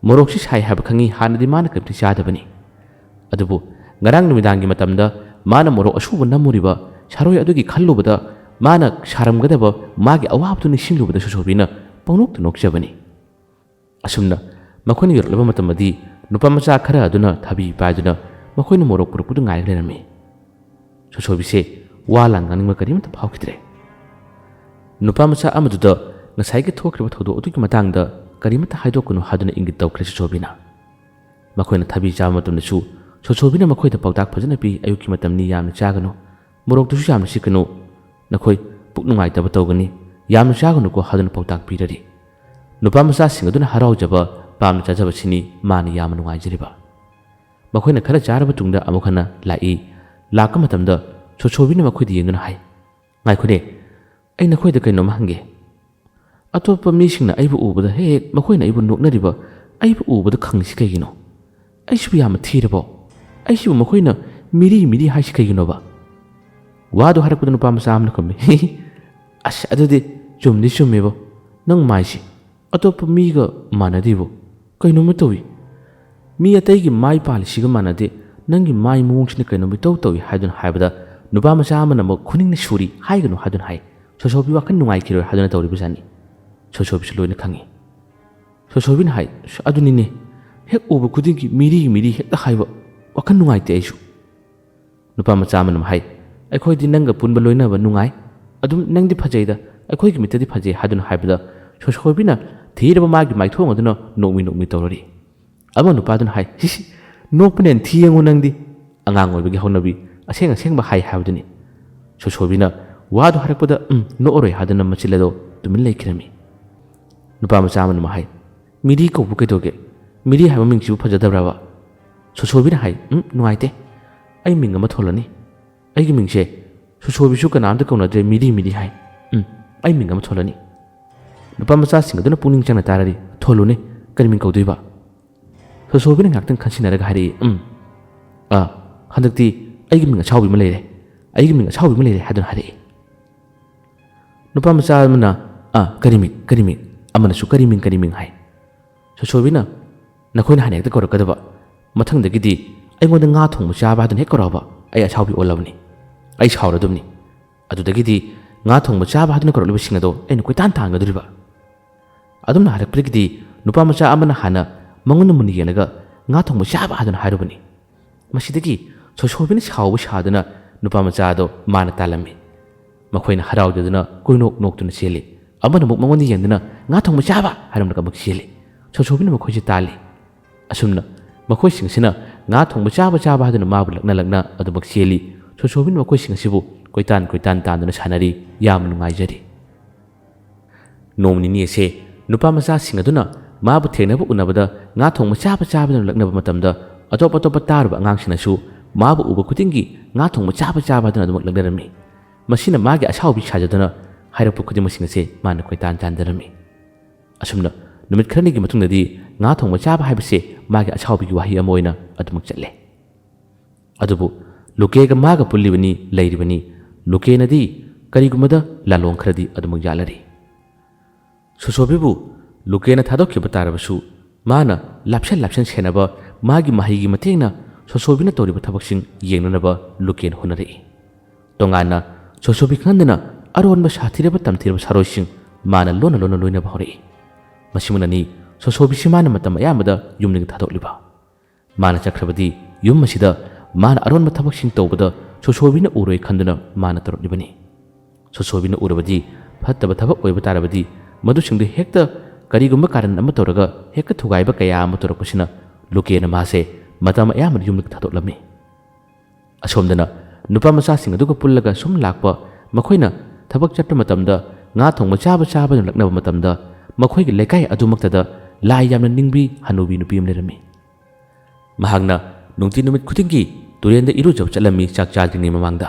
ꯃꯣꯔꯣꯛꯁꯤ ꯁꯥꯏ ꯍꯥꯏꯕ ꯈꯪꯉꯤ, ꯍꯥꯟꯅꯗꯤ ꯃꯥꯅ ꯀꯔꯤꯝꯇ ꯆꯥꯗꯕꯅꯤ꯫ ꯑꯗꯨꯕꯨ ꯉꯔꯥꯡ ꯅꯨꯃꯤꯗꯥꯡꯒꯤ ꯃꯇꯝꯗ ꯃꯥꯅ ꯃꯣꯔꯣꯛ ꯑꯁꯨꯕ ꯅꯝꯃꯨꯔꯤꯕ ꯁꯥꯔꯣꯏ ꯑꯗꯨꯒꯤ ꯈꯜꯂꯨꯕꯗ, ꯃꯥꯅ ꯁꯥꯔꯝꯒꯗꯕ ꯃꯥꯒꯤ ꯑꯋꯥꯕꯗꯨ ꯅꯤꯡꯁꯤꯡꯂꯨꯕꯗ ꯁꯣꯁꯣꯕꯤꯅ ꯄꯪꯅꯣꯛꯇ ꯅꯣꯛꯆꯕꯅꯤ꯫ ꯑꯁꯨꯝꯅ ꯃꯈꯣꯏꯅ ꯌꯧꯔꯛꯂꯕ ꯃꯇꯝꯗꯗꯤ ꯅꯨꯄꯥ ꯃꯆꯥ ꯈꯔ ꯑꯗꯨꯅ ꯊꯕꯤ ꯄꯥꯏꯗꯨꯅ ꯃꯈꯣꯏꯅ ꯃꯣꯔꯣꯛ ꯄꯨꯔꯛꯄꯗꯨ ꯉꯥꯏꯔꯒ ꯂꯩꯔꯝꯃꯤ꯫ ꯁꯣꯁꯣꯕꯤꯁꯦ ꯋꯥ ꯂꯥꯡ ꯉꯥꯡꯅꯤꯡꯕ ꯀꯔꯤꯃꯠꯇ ꯐꯥꯎꯈꯤꯗ꯭ꯔꯦ꯫ ꯅꯨꯄꯥ ꯃꯆꯥ ꯑꯃꯗꯨꯗ ꯉꯁꯥꯏꯒꯤ ꯊꯣꯛꯈ꯭ꯔꯤꯕ ꯊꯧꯗꯣꯛ ꯑꯗꯨꯒꯤ ꯃꯇꯥꯡꯗ ꯀꯔꯤꯃꯠꯇ ꯍꯥꯏꯗꯣꯛꯀꯅꯨ ꯍꯥꯏꯗꯨꯅ ꯏꯪꯒꯤꯠ ꯇꯧꯈ꯭ꯔꯦ ꯁꯣꯁꯣꯕꯤꯅ꯫ ꯃꯈꯣꯏꯅ ꯊꯕꯤ ꯆꯥꯕ ꯃꯇꯝꯗꯁꯨ ꯁꯣꯁꯣꯕꯤꯅ ꯃꯈꯣꯏꯗ ꯄꯥꯎꯇꯥꯛ ꯐꯖꯅ ꯄꯤ, "ꯑꯌꯨꯛꯀꯤ ꯃꯇꯝꯅꯤ, ꯌꯥꯝꯅ ꯆꯥꯒꯅꯨ, ꯃꯣꯔꯣꯛꯇꯨꯁꯨ ꯌꯥꯝꯅ ꯁꯤꯠꯀꯅꯨ, ꯅꯈꯣꯏ ꯄꯨꯛ ꯅꯨꯡꯉꯥꯏꯇꯕ ꯇꯧꯒꯅꯤ, ꯌꯥꯝꯅ ꯆꯥꯒꯅꯨꯀꯣ" ꯍꯥꯏꯗꯨꯅ ꯄꯥꯎꯇꯥꯛ ꯄꯤꯔꯔꯤ꯫ ꯅꯨꯄꯥ ꯃꯆꯥꯁꯤꯡ ꯑꯗꯨꯅ ꯍꯔꯥꯎꯖꯕ, ꯄꯥꯝꯅ ꯆꯥꯖꯕꯁꯤꯅꯤ ꯃꯥꯅ ꯌꯥꯝꯅ ꯅꯨꯡꯉꯥꯏꯖꯔꯤꯕ꯫ ꯃꯈꯣꯏꯅ ꯈꯔ ꯆꯥꯔꯕ ꯇꯨꯡꯗ ꯑꯃꯨꯛ ꯍꯟꯅ ꯂꯥꯛꯏ꯫ ꯂꯥꯛꯄ ꯃꯇꯝꯗ ꯁꯣꯁꯣꯕꯤꯅ ꯃꯈꯣꯏꯗ ꯌꯦꯡꯗꯨꯅ ꯍꯥꯏ, "ꯉꯥꯏꯈꯣꯅꯦ, ꯑꯩ ꯅꯈꯣꯏꯗ ꯀꯩꯅꯣꯝꯃ ꯍꯪꯒꯦ꯫ ꯑꯇꯣꯞꯄ ꯃꯤꯁꯤꯡꯅ ꯑꯩꯕꯨ ꯎꯕꯗ ꯍꯦꯛ ꯍꯦꯛ ꯃꯈꯣꯏꯅ ꯑꯩꯕꯨ ꯅꯣꯛꯅꯔꯤꯕ, ꯑꯩꯕꯨ ꯎꯕꯗ ꯈꯪꯉꯤꯁꯤ ꯀꯩꯒꯤꯅꯣ? ꯑꯩꯁꯤꯕꯨ ꯌꯥꯝꯅ ꯊꯤꯔꯕꯣ? ꯑꯩꯁꯤꯕꯨ ꯃꯈꯣꯏꯅ ꯃꯤꯔꯤ ꯃꯤꯔꯤ ꯍꯥꯏꯁꯤ ꯀꯩꯒꯤꯅꯣꯕ?" ꯋꯥꯗꯨ ꯍꯥꯏꯔꯛꯄꯗ ꯅꯨꯄꯥ ꯃꯆꯥ ꯑꯃꯅ ꯈꯨꯝꯃꯤ, "ꯑꯁ, ꯑꯗꯨꯗꯤ ꯆꯨꯝꯗꯤ ꯆꯨꯝꯃꯦꯕꯣ꯫ ꯅꯪ ꯃꯥꯏꯁꯤ ꯑꯇꯣꯞꯄ ꯃꯤꯒ ꯃꯥꯟꯅꯗꯦꯕꯣ꯫ ꯀꯩꯅꯣꯝꯃ ꯇꯧꯏ꯫ ꯃꯤ ꯑꯇꯩꯒꯤ ꯃꯥꯏ ꯄꯥꯜꯂꯤꯁꯤꯒ ꯃꯥꯟꯅꯗꯦ꯫ ꯅꯪꯒꯤ ꯃꯥꯏ ꯃꯑꯣꯡꯁꯤꯅ ꯀꯩꯅꯣꯝꯃ ꯏꯇꯧ ꯇꯧꯏ" ꯍꯥꯏꯗꯨꯅ ꯍꯥꯏꯕꯗ ꯅꯨꯄꯥ ꯃꯆꯥ ꯑꯃꯅ ꯑꯃꯨꯛ ꯈꯨꯅꯤꯡꯅ ꯁꯨꯔꯤ, "ꯍꯥꯏꯒꯅꯨ" ꯍꯥꯏꯗꯨꯅ ꯍꯥꯏ꯫ ꯁꯣꯁꯣꯕꯤ ꯋꯥꯈꯜ ꯅꯨꯡꯉꯥꯏꯈꯤꯔꯣꯏ ꯍꯥꯏꯗꯨꯅ ꯇꯧꯔꯤꯕꯖꯥꯠꯅꯤ꯫ ꯁꯣꯁꯣꯕꯤꯁꯨ ꯂꯣꯏꯅ ꯈꯪꯉꯤ꯫ ꯁꯣꯁꯣꯕꯤꯅ ꯍꯥꯏ, "ꯑꯁ, ꯑꯗꯨꯅꯤꯅꯦ, ꯍꯦꯛ ꯎꯕ ꯈꯨꯗꯤꯡꯒꯤ ꯃꯤꯔꯤ ꯃꯤꯔꯤ ꯍꯦꯛꯇ ꯍꯥꯏꯕ꯫ ꯋꯥꯈꯜ ꯅꯨꯡꯉꯥꯏꯇꯦ ꯑꯩꯁꯨ꯫ ꯅꯨꯄꯥ ꯃꯆꯥ ꯑꯃꯅ ꯑꯃꯨꯛ ꯍꯥꯏ, "ꯑꯩꯈꯣꯏꯗꯤ ꯅꯪꯒ ꯄꯨꯟꯕ ꯂꯣꯏꯅꯕ ꯅꯨꯡꯉꯥꯏ꯫ ꯑꯗꯨꯝ ꯅꯪꯗꯤ ꯐꯖꯩꯗ, ꯑꯩꯈꯣꯏꯒꯤ ꯃꯤꯠꯇꯗꯤ ꯐꯖꯩ" ꯍꯥꯏꯗꯨꯅ ꯍꯥꯏꯕꯗ, ꯁꯣꯁꯣꯏꯕꯤꯅ ꯊꯤꯔꯕ ꯃꯥꯒꯤ ꯃꯥꯏꯊꯣꯡ ꯑꯗꯨꯅ ꯅꯣꯛꯃꯤ ꯅꯣꯛꯃꯤ ꯇꯧꯔꯔꯤ꯫ ꯑꯃ ꯅꯨꯄꯥꯗꯨꯅ ꯍꯥꯏ, "ꯁꯤꯁꯤ, ꯅꯣꯛꯄꯅ ꯍꯦꯟꯅ ꯊꯤ ꯌꯦꯡꯉꯨ ꯅꯪꯗꯤ"꯫ ꯑꯉꯥꯡ ꯑꯣꯏꯕꯒꯤ ꯍꯧꯅꯕꯤ, ꯑꯁꯦꯡ ꯑꯁꯦꯡꯕ ꯍꯥꯏ ꯍꯥꯏꯕꯗꯨꯅꯤ꯫ ꯁꯣꯁꯣꯏꯕꯤꯅ ꯋꯥꯗꯨ ꯍꯥꯏꯔꯛꯄꯗ, "ꯎꯝ, ꯅꯣꯛꯑꯔꯣꯏ" ꯍꯥꯏꯗꯨꯅ ꯃꯆꯤꯜ ꯑꯗꯣ ꯇꯨꯃꯤꯟ ꯂꯩꯈꯤꯔꯝꯃꯤ꯫ ꯅꯨꯄꯥ ꯃꯆꯥ ꯑꯃꯅ ꯑꯃꯨꯛ ꯍꯥꯏ, "ꯃꯤꯔꯤ ꯀꯧꯕ ꯀꯩꯗꯧꯒꯦ? ꯃꯤꯔꯤ ꯍꯥꯏꯕ ꯃꯤꯡꯁꯤꯕꯨ ꯐꯖꯗꯕ꯭ꯔꯕ?" ꯁꯣꯁꯣꯏꯕꯤꯅ ꯍꯥꯏ, "ꯎꯝ, ꯅꯨꯡꯉꯥꯏꯇꯦ꯫ ꯑꯩ ꯃꯤꯡ ꯑꯃ ꯊꯣꯜꯂꯅꯤ꯫ ꯑꯩꯒꯤ ꯃꯤꯡꯁꯦ ꯁꯣꯁꯣꯏꯕꯤꯁꯨ ꯀꯅꯥꯝꯇ ꯀꯧꯅꯗ꯭ꯔꯦ, ꯃꯤꯔꯤ ꯃꯤꯔꯤ ꯍꯥꯏ꯫ ꯎꯝ, ꯑꯩ ꯃꯤꯡ ꯑꯃ ꯊꯣꯜꯂꯅꯤ"꯫ ꯅꯨꯄꯥ ꯃꯆꯥꯁꯤꯡ ꯑꯗꯨꯅ ꯄꯨꯛꯅꯤꯡ ꯆꯪꯅ ꯇꯥꯔꯔꯤ꯫ "ꯊꯣꯜꯂꯨꯅꯦ, ꯀꯔꯤ ꯃꯤꯡ ꯀꯧꯗꯣꯏꯕ?" ꯁꯣꯁꯣꯏꯕꯤꯅ ꯉꯥꯏꯍꯥꯛꯇꯪ ꯈꯟꯁꯤꯟꯅꯔꯒ ꯍꯥꯏꯔꯛꯏ, "ꯎꯝ, ꯑꯥ, ꯍꯟꯗꯛꯇꯤ ꯑꯩꯒꯤ ꯃꯤꯡ ꯑꯁꯥꯎꯕꯤ ꯑꯃ ꯂꯩꯔꯦ, ꯑꯩꯒꯤ ꯃꯤꯡ ꯑꯁꯥꯎꯕꯤ ꯑꯃ ꯂꯩꯔꯦ" ꯍꯥꯏꯗꯨꯅ ꯍꯥꯏꯔꯛꯏ꯫ ꯅꯨꯄꯥ ꯃꯆꯥ ꯑꯃꯅ, "ꯑꯥ, ꯀꯔꯤ ꯃꯤꯡ, ꯀꯔꯤ ꯃꯤꯡ?" ꯑꯃꯅꯁꯨ, "ꯀꯔꯤ ꯃꯤꯡ, ꯀꯔꯤ ꯃꯤꯡ?" ꯍꯥꯏ꯫ ꯁꯣꯁꯣꯏꯕꯤꯅ, "ꯅꯈꯣꯏꯅ ꯍꯥꯟꯅ ꯍꯦꯛꯇ ꯀꯧꯔꯛꯀꯗꯕ꯫ ꯃꯊꯪꯗꯒꯤꯗꯤ ꯑꯩꯉꯣꯟꯗ ꯉꯥ ꯊꯣꯡꯕ ꯆꯥꯕ ꯍꯥꯏꯗꯨꯅ ꯍꯦꯛ ꯀꯧꯔꯛꯑꯕ, ꯑꯩ ꯑꯁꯥꯎꯕꯤ ꯑꯣꯜꯂꯕꯅꯤ꯫ ꯑꯩ ꯁꯥꯎꯔꯗꯕꯅꯤ꯫ ꯑꯗꯨꯗꯒꯤꯗꯤ ꯉꯥ ꯊꯣꯡꯕ ꯆꯥꯕ ꯍꯥꯏꯗꯨꯅ ꯀꯧꯔꯛꯂꯤꯕꯁꯤꯡ ꯑꯗꯣ ꯑꯩꯅ ꯀꯣꯏꯇꯥꯟ ꯇꯥꯟꯒꯗꯧꯔꯤꯕ"꯫ ꯑꯗꯨꯝꯅ ꯍꯥꯏꯔꯛꯄꯗꯒꯤꯗꯤ ꯅꯨꯄꯥ ꯃꯆꯥ ꯑꯃꯅ ꯍꯥꯟꯅ ꯃꯉꯣꯟꯗ ꯃꯨꯟꯅ ꯌꯦꯡꯂꯒ "ꯉꯥ ꯊꯣꯡꯕ ꯆꯥꯕ" ꯍꯥꯏꯗꯨꯅ ꯍꯥꯏꯔꯨꯕꯅꯤ꯫ ꯃꯁꯤꯗꯒꯤ ꯁꯣꯁꯣꯏꯕꯤꯅ ꯁꯥꯎꯕ ꯁꯥꯗꯨꯅ ꯅꯨꯄꯥ ꯃꯆꯥ ꯑꯗꯣ ꯃꯥꯅ ꯇꯥꯜꯂꯝꯃꯤ꯫ ꯃꯈꯣꯏꯅ ꯍꯔꯥꯎꯖꯗꯨꯅ ꯀꯣꯏꯅꯣꯛ ꯅꯣꯛꯇꯨꯅ ꯆꯦꯜꯂꯤ꯫ ꯑꯃꯅ ꯑꯃꯨꯛ ꯃꯉꯣꯟꯗ ꯌꯦꯡꯗꯨꯅ "ꯉꯥ ꯊꯣꯡꯕ ꯆꯥꯕ" ꯍꯥꯏꯔꯝꯂꯒ ꯑꯃꯨꯛ ꯆꯦꯜꯂꯤ꯫ ꯁꯣꯁꯣꯏꯕꯤꯅ ꯃꯈꯣꯏꯁꯦ ꯇꯥꯜꯂꯤ꯫ ꯑꯁꯨꯝꯅ ꯃꯈꯣꯏꯁꯤꯡ ꯑꯁꯤꯅ "ꯉꯥ ꯊꯣꯡꯕ ꯆꯥꯕ ꯆꯥꯕ" ꯍꯥꯏꯗꯨꯅ ꯃꯥꯕꯨ ꯂꯛꯅ ꯂꯛꯅ ꯑꯗꯨꯃꯛ ꯆꯦꯜꯂꯤ꯫ ꯁꯣꯁꯣꯏꯕꯤꯅ ꯃꯈꯣꯏꯁꯤꯡ ꯑꯁꯤꯕꯨ ꯀꯣꯏꯇꯥꯟ ꯀꯣꯏꯇꯥꯟ ꯇꯥꯟꯗꯨꯅ ꯁꯥꯟꯅꯔꯤ꯫ ꯌꯥꯝꯅ ꯅꯨꯡꯉꯥꯏꯖꯔꯤ꯫ ꯅꯣꯡ ꯅꯤꯅꯤ ꯑꯁꯦ ꯅꯨꯄꯥ ꯃꯆꯥꯁꯤꯡ ꯑꯗꯨꯅ ꯃꯥꯕꯨ ꯊꯦꯡꯅꯕ ꯎꯅꯕꯗ "ꯉꯥ ꯊꯣꯡꯕ ꯆꯥꯕ ꯆꯥꯕꯗꯨꯅ" ꯂꯛꯅꯕ ꯃꯇꯝꯗ, ꯑꯇꯣꯞ ꯑꯇꯣꯞꯄ ꯇꯥꯔꯨꯕ ꯑꯉꯥꯡꯁꯤꯡꯅꯁꯨ ꯃꯥꯕꯨ ꯎꯕ ꯈꯨꯗꯤꯡꯒꯤ "ꯉꯥ ꯊꯣꯡꯕ ꯆꯥꯕ ꯆꯥꯕ" ꯍꯥꯏꯗꯨꯅ ꯑꯗꯨꯃꯛ ꯂꯛꯅꯔꯝꯃꯤ꯫ ꯃꯁꯤꯅ ꯃꯥꯒꯤ ꯑꯁꯥꯎꯕꯤ ꯁꯥꯖꯗꯨꯅ ꯍꯥꯏꯔꯛꯄ ꯈꯨꯗꯤꯡꯃꯛꯁꯤꯡ ꯑꯁꯦ ꯃꯥꯅ ꯀꯣꯏꯇꯥꯟ ꯇꯥꯟꯖꯔꯝꯃꯤ꯫ ꯑꯁꯨꯝꯅ ꯅꯨꯃꯤꯠ ꯈꯔꯅꯤꯒꯤ ꯃꯇꯨꯡꯗꯗꯤ ꯉꯥ ꯊꯣꯡꯕ ꯆꯥꯕ ꯍꯥꯏꯕꯁꯦ ꯃꯥꯒꯤ ꯑꯁꯥꯎꯕꯤꯒꯤ ꯋꯥꯍꯩ ꯑꯃ ꯑꯣꯏꯅ ꯑꯗꯨꯃꯛ ꯆꯠꯂꯦ꯫ ꯑꯗꯨꯕꯨ ꯂꯨꯀꯦꯒ ꯃꯥꯒ ꯄꯨꯜꯂꯤꯕꯅꯤ, ꯂꯩꯔꯤꯕꯅꯤ꯫ ꯂꯨꯀꯦꯅꯗꯤ ꯀꯔꯤꯒꯨꯝꯕꯗ ꯂꯥꯂꯣꯡ ꯈꯔꯗꯤ ꯑꯗꯨꯃꯛ ꯌꯥꯠꯂꯔꯤ꯫ ꯁꯣꯁꯣꯕꯤꯕꯨ ꯂꯨꯀꯦꯅ ꯊꯥꯗꯣꯛꯈꯤꯕ ꯇꯥꯔꯕꯁꯨ, ꯃꯥꯅ ꯂꯥꯞꯁꯟ ꯂꯥꯞꯁꯟ ꯁꯦꯟꯅꯕ ꯃꯥꯒꯤ ꯃꯍꯩꯒꯤ ꯃꯇꯦꯡꯅ ꯁꯣꯁꯣꯕꯤꯅ ꯇꯧꯔꯤꯕ ꯊꯕꯛꯁꯤꯡ ꯌꯦꯡꯅꯅꯕ ꯂꯨꯀꯦꯅ ꯍꯣꯠꯅꯔꯛꯏ꯫ ꯇꯣꯉꯥꯟꯅ ꯁꯣꯁꯣꯕꯤ ꯈꯪꯍꯟꯗꯅ ꯑꯔꯣꯟꯕ ꯁꯥꯊꯤꯔꯕ ꯇꯝꯊꯤꯔꯕ ꯁꯥꯔꯣꯏꯁꯤꯡ ꯃꯥꯅ ꯂꯣꯟꯅ ꯂꯣꯟꯅ ꯂꯣꯏꯅꯕ ꯍꯧꯔꯛꯏ꯫ ꯃꯁꯤꯃꯛꯅꯅꯤ ꯁꯣꯁꯣꯕꯤꯁꯤ ꯃꯥꯅ ꯃꯇꯝ ꯑꯌꯥꯝꯕꯗ ꯌꯨꯝꯗꯒꯤ ꯊꯥꯗꯣꯛꯂꯤꯕ? ꯃꯥꯅ ꯆꯠꯈ꯭ꯔꯕꯗꯤ ꯌꯨꯝ ꯑꯁꯤꯗ ꯃꯥꯅ ꯑꯔꯣꯟꯕ ꯊꯕꯛꯁꯤꯡ ꯇꯧꯕꯗ ꯁꯣꯁꯣꯕꯤꯅ ꯎꯔꯣꯏ ꯈꯟꯗꯨꯅ ꯃꯥꯅ ꯇꯧꯔꯛꯂꯤꯕꯅꯤ꯫ ꯁꯣꯁꯣꯕꯤꯅ ꯎꯔꯕꯗꯤ ꯐꯠꯇꯕ ꯊꯕꯛ ꯑꯣꯏꯕ ꯇꯥꯔꯕꯗꯤ ꯃꯗꯨꯁꯤꯡꯗꯨ ꯍꯦꯛꯇ ꯀꯔꯤꯒꯨꯝꯕ ꯀꯥꯔꯟ ꯑꯃ ꯇꯧꯔꯒ ꯍꯦꯛꯇ ꯊꯨꯒꯥꯏꯕ ꯀꯌꯥ ꯑꯃ ꯇꯧꯔꯛꯄꯁꯤꯅ ꯂꯨꯀꯦꯅ ꯃꯥꯁꯦ ꯃꯇꯝ ꯑꯌꯥꯝꯕꯗ ꯌꯨꯝꯗꯒꯤ ꯊꯥꯗꯣꯛꯂꯝꯃꯤ꯫ ꯑꯁꯣꯝꯗꯅ ꯅꯨꯄꯥ ꯃꯆꯥꯁꯤꯡ ꯑꯗꯨꯒ ꯄꯨꯜꯂꯒ ꯁꯨꯝ ꯂꯥꯛꯄ, ꯃꯈꯣꯏꯅ ꯊꯕꯛ ꯆꯠꯄ ꯃꯇꯝꯗ ꯉꯥ ꯊꯣꯡꯕ ꯆꯥꯕ ꯆꯥꯕꯗꯨꯅ ꯂꯛꯅꯕ ꯃꯇꯝꯗ ꯃꯈꯣꯏꯒꯤ ꯂꯩꯀꯥꯏ ꯑꯗꯨꯃꯛꯇꯗ ꯂꯥꯏ ꯌꯥꯝꯅ ꯅꯤꯡꯕꯤ ꯍꯅꯨꯕꯤ ꯅꯨꯄꯤ ꯑꯃ ꯂꯩꯔꯝꯃꯤ꯫ ꯃꯍꯥꯛꯅ ꯅꯨꯡꯇꯤ ꯅꯨꯃꯤꯠ ꯈꯨꯗꯤꯡꯒꯤ ꯇꯨꯔꯦꯟꯗ ꯏꯔꯨꯖꯕ ꯆꯠꯂꯝꯃꯤ ꯆꯥꯛ ꯆꯥꯗ꯭ꯔꯤꯉꯩ ꯃꯃꯥꯡꯗ꯫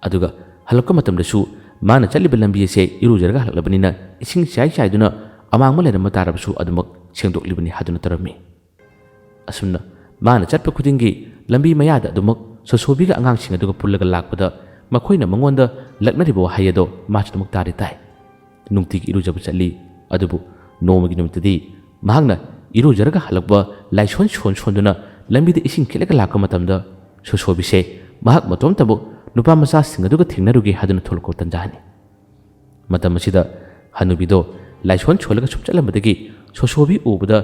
ꯑꯗꯨꯒ ꯍꯜꯂꯛꯄ ꯃꯇꯝꯗꯁꯨ ꯃꯥꯅ ꯆꯠꯂꯤꯕ ꯂꯝꯕꯤ ꯑꯁꯦ ꯏꯔꯨꯖꯔꯒ ꯍꯜꯂꯛꯂꯕꯅꯤꯅ ꯏꯁꯤꯡ ꯆꯥꯏ ꯆꯥꯏꯗꯨꯅ ꯑꯃꯥꯡꯕ ꯂꯩꯔꯝꯕ ꯇꯥꯔꯕꯁꯨ ꯑꯗꯨꯃꯛ ꯁꯦꯡꯗꯣꯛꯂꯤꯕꯅꯤ ꯍꯥꯏꯗꯨꯅ ꯇꯧꯔꯝꯃꯤ꯫ ꯑꯁꯨꯝꯅ ꯃꯥꯅ ꯆꯠꯄ ꯈꯨꯗꯤꯡꯒꯤ ꯂꯝꯕꯤ ꯃꯌꯥꯗ ꯑꯗꯨꯃꯛ ꯁꯣꯁꯣꯕꯤꯒ ꯑꯉꯥꯡꯁꯤꯡ ꯑꯗꯨꯒ ꯄꯨꯜꯂꯒ ꯂꯥꯛꯄꯗ ꯃꯈꯣꯏꯅ ꯃꯉꯣꯟꯗ ꯂꯛꯅꯔꯤꯕ ꯋꯥꯍꯩ ꯑꯗꯣ ꯃꯥꯁꯨ ꯑꯗꯨꯃꯛ ꯇꯥꯔꯤ ꯇꯥꯏ꯫ ꯅꯨꯡꯇꯤꯒꯤ ꯏꯔꯨꯖꯕ ꯆꯠꯂꯤ, ꯑꯗꯨꯕꯨ ꯅꯣꯡꯃꯒꯤ ꯅꯨꯃꯤꯠꯇꯗꯤ ꯃꯍꯥꯛꯅ ꯏꯔꯨꯖꯔꯒ ꯍꯜꯂꯛꯄ ꯂꯥꯏꯁꯣꯟ ꯁꯣꯟ ꯁꯣꯟꯗꯨꯅ ꯂꯝꯕꯤꯗ ꯏꯁꯤꯡ ꯈꯤꯠꯂꯒ ꯂꯥꯛꯄ ꯃꯇꯝꯗ ꯁꯣꯁꯣꯕꯤꯁꯦ ꯃꯍꯥꯛ ꯃꯇꯣꯝꯇꯕꯨ ꯅꯨꯄꯥ ꯃꯆꯥꯁꯤꯡ ꯑꯗꯨꯒ ꯊꯦꯡꯅꯔꯨꯒꯦ ꯍꯥꯏꯗꯨꯅ ꯊꯣꯛꯂꯛꯄ ꯇꯟꯖꯥꯅꯤ꯫ ꯃꯇꯝ ꯑꯁꯤꯗ ꯍꯅꯨꯕꯤꯗꯣ ꯂꯥꯏꯁꯣꯟ ꯁꯣꯜꯂꯒ ꯁꯨꯝ ꯆꯠꯂꯝꯕꯗꯒꯤ ꯁꯣꯁꯣꯕꯤ ꯎꯕꯗ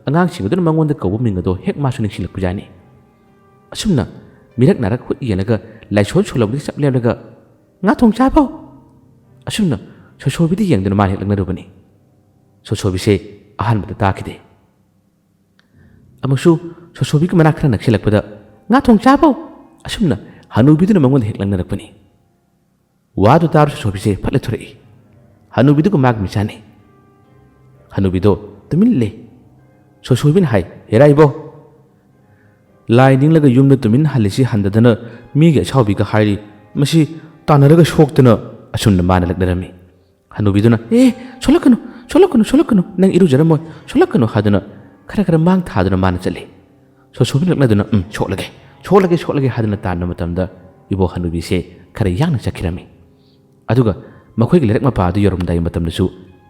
ꯑꯉꯥꯡꯁꯤꯡ ꯑꯗꯨꯅ ꯃꯉꯣꯟꯗ ꯀꯧꯕ ꯃꯤꯡ ꯑꯗꯣ ꯍꯦꯛ ꯃꯥꯁꯨ ꯅꯤꯡꯁꯤꯡꯂꯛꯄꯖꯥꯠꯅꯤ꯫ ꯑꯁꯨꯝꯅ ꯃꯤꯔꯛ ꯅꯥꯔꯛ ꯍꯨꯠ ꯌꯦꯡꯂꯒ ꯂꯥꯏꯁꯣꯟ ꯁꯣꯜꯂꯝꯕꯗꯒꯤ ꯆꯞ ꯂꯦꯞꯂꯒ "ꯉꯥ ꯊꯣꯡ ꯆꯥꯕꯧ?" ꯑꯁꯨꯝꯅ ꯁꯣꯁꯣꯕꯤꯗ ꯌꯦꯡꯗꯨꯅ ꯃꯥꯅ ꯍꯦꯛ ꯂꯛꯅꯔꯨꯕꯅꯤ꯫ ꯁꯣꯁꯣꯕꯤꯁꯦ ꯑꯍꯥꯟꯕꯗ ꯇꯥꯈꯤꯗꯦ꯫ ꯑꯃꯨꯛꯁꯨ ꯁꯣꯁꯣꯕꯤꯒꯤ ꯃꯅꯥꯛ ꯈꯔ ꯅꯛꯁꯤꯜꯂꯛꯄꯗ "ꯉꯥ ꯊꯣꯡ ꯆꯥꯕꯧ?" ꯑꯁꯨꯝꯅ ꯍꯅꯨꯕꯤꯗꯨꯅ ꯃꯉꯣꯟꯗ ꯍꯦꯛ ꯂꯛꯅꯔꯛꯄꯅꯤ꯫ ꯋꯥꯗꯨ ꯇꯥꯔ ꯁꯣꯁꯣꯕꯤꯁꯦ ꯐꯠ ꯂꯦꯞꯊꯣꯔꯛꯏ꯫ ꯍꯅꯨꯕꯤꯗꯨꯒ ꯃꯥꯒ ꯃꯤꯆꯥꯟꯅꯩ꯫ ꯍꯅꯨꯕꯤꯗꯣ ꯇꯨꯃꯤꯟ ꯂꯩ꯫ ꯁꯣꯁꯣꯕꯤꯅ ꯍꯥꯏ, "ꯍꯦꯔꯥ ꯏꯕꯣ, ꯂꯥꯏ ꯅꯤꯡꯂꯒ ꯌꯨꯝꯗ ꯇꯨꯃꯤꯟ ꯍꯜꯂꯤꯁꯤ ꯍꯟꯗꯗꯅ ꯃꯤꯒꯤ ꯑꯁꯥꯎꯕꯤꯒ ꯍꯥꯏꯔꯤ, ꯃꯁꯤ ꯇꯥꯟꯅꯔꯒ ꯁꯣꯛꯇꯅ" ꯑꯁꯨꯝꯅ ꯃꯥꯅ ꯂꯛꯅꯔꯝꯃꯤ꯫ ꯍꯅꯨꯕꯤꯗꯨꯅ, "ꯑꯦ, ꯁꯣꯛꯂꯛꯀꯅꯨ, ꯁꯣꯛꯂꯛꯀꯅꯨ, ꯁꯣꯛꯂꯛꯀꯅꯨ, ꯅꯪ ꯏꯔꯨꯖꯔꯝꯃꯣꯏ, ꯁꯣꯛꯂꯛꯀꯅꯨ" ꯍꯥꯏꯗꯨꯅ ꯈꯔ ꯈꯔ ꯃꯥꯡ ꯊꯥꯗꯨꯅ ꯃꯥꯅ ꯆꯠꯂꯤ꯫ ꯁꯣꯁꯣꯕꯤꯅ ꯂꯛꯅꯗꯨꯅ, "ꯎꯝ, ꯁꯣꯛꯂꯒꯦ, ꯁꯣꯛꯂꯒꯦ, ꯁꯣꯛꯂꯒꯦ" ꯍꯥꯏꯗꯨꯅ ꯇꯥꯟꯕ ꯃꯇꯝꯗ ꯏꯕꯣ ꯍꯅꯨꯕꯤꯁꯦ ꯈꯔ ꯌꯥꯡꯅ ꯆꯠꯈꯤꯔꯝꯃꯤ꯫ ꯑꯗꯨꯒ ꯃꯈꯣꯏꯒꯤ ꯂꯩꯔꯛ ꯃꯄꯥ ꯑꯗꯨ ꯌꯧꯔꯝꯗꯥꯏ ꯃꯇꯝꯗꯁꯨ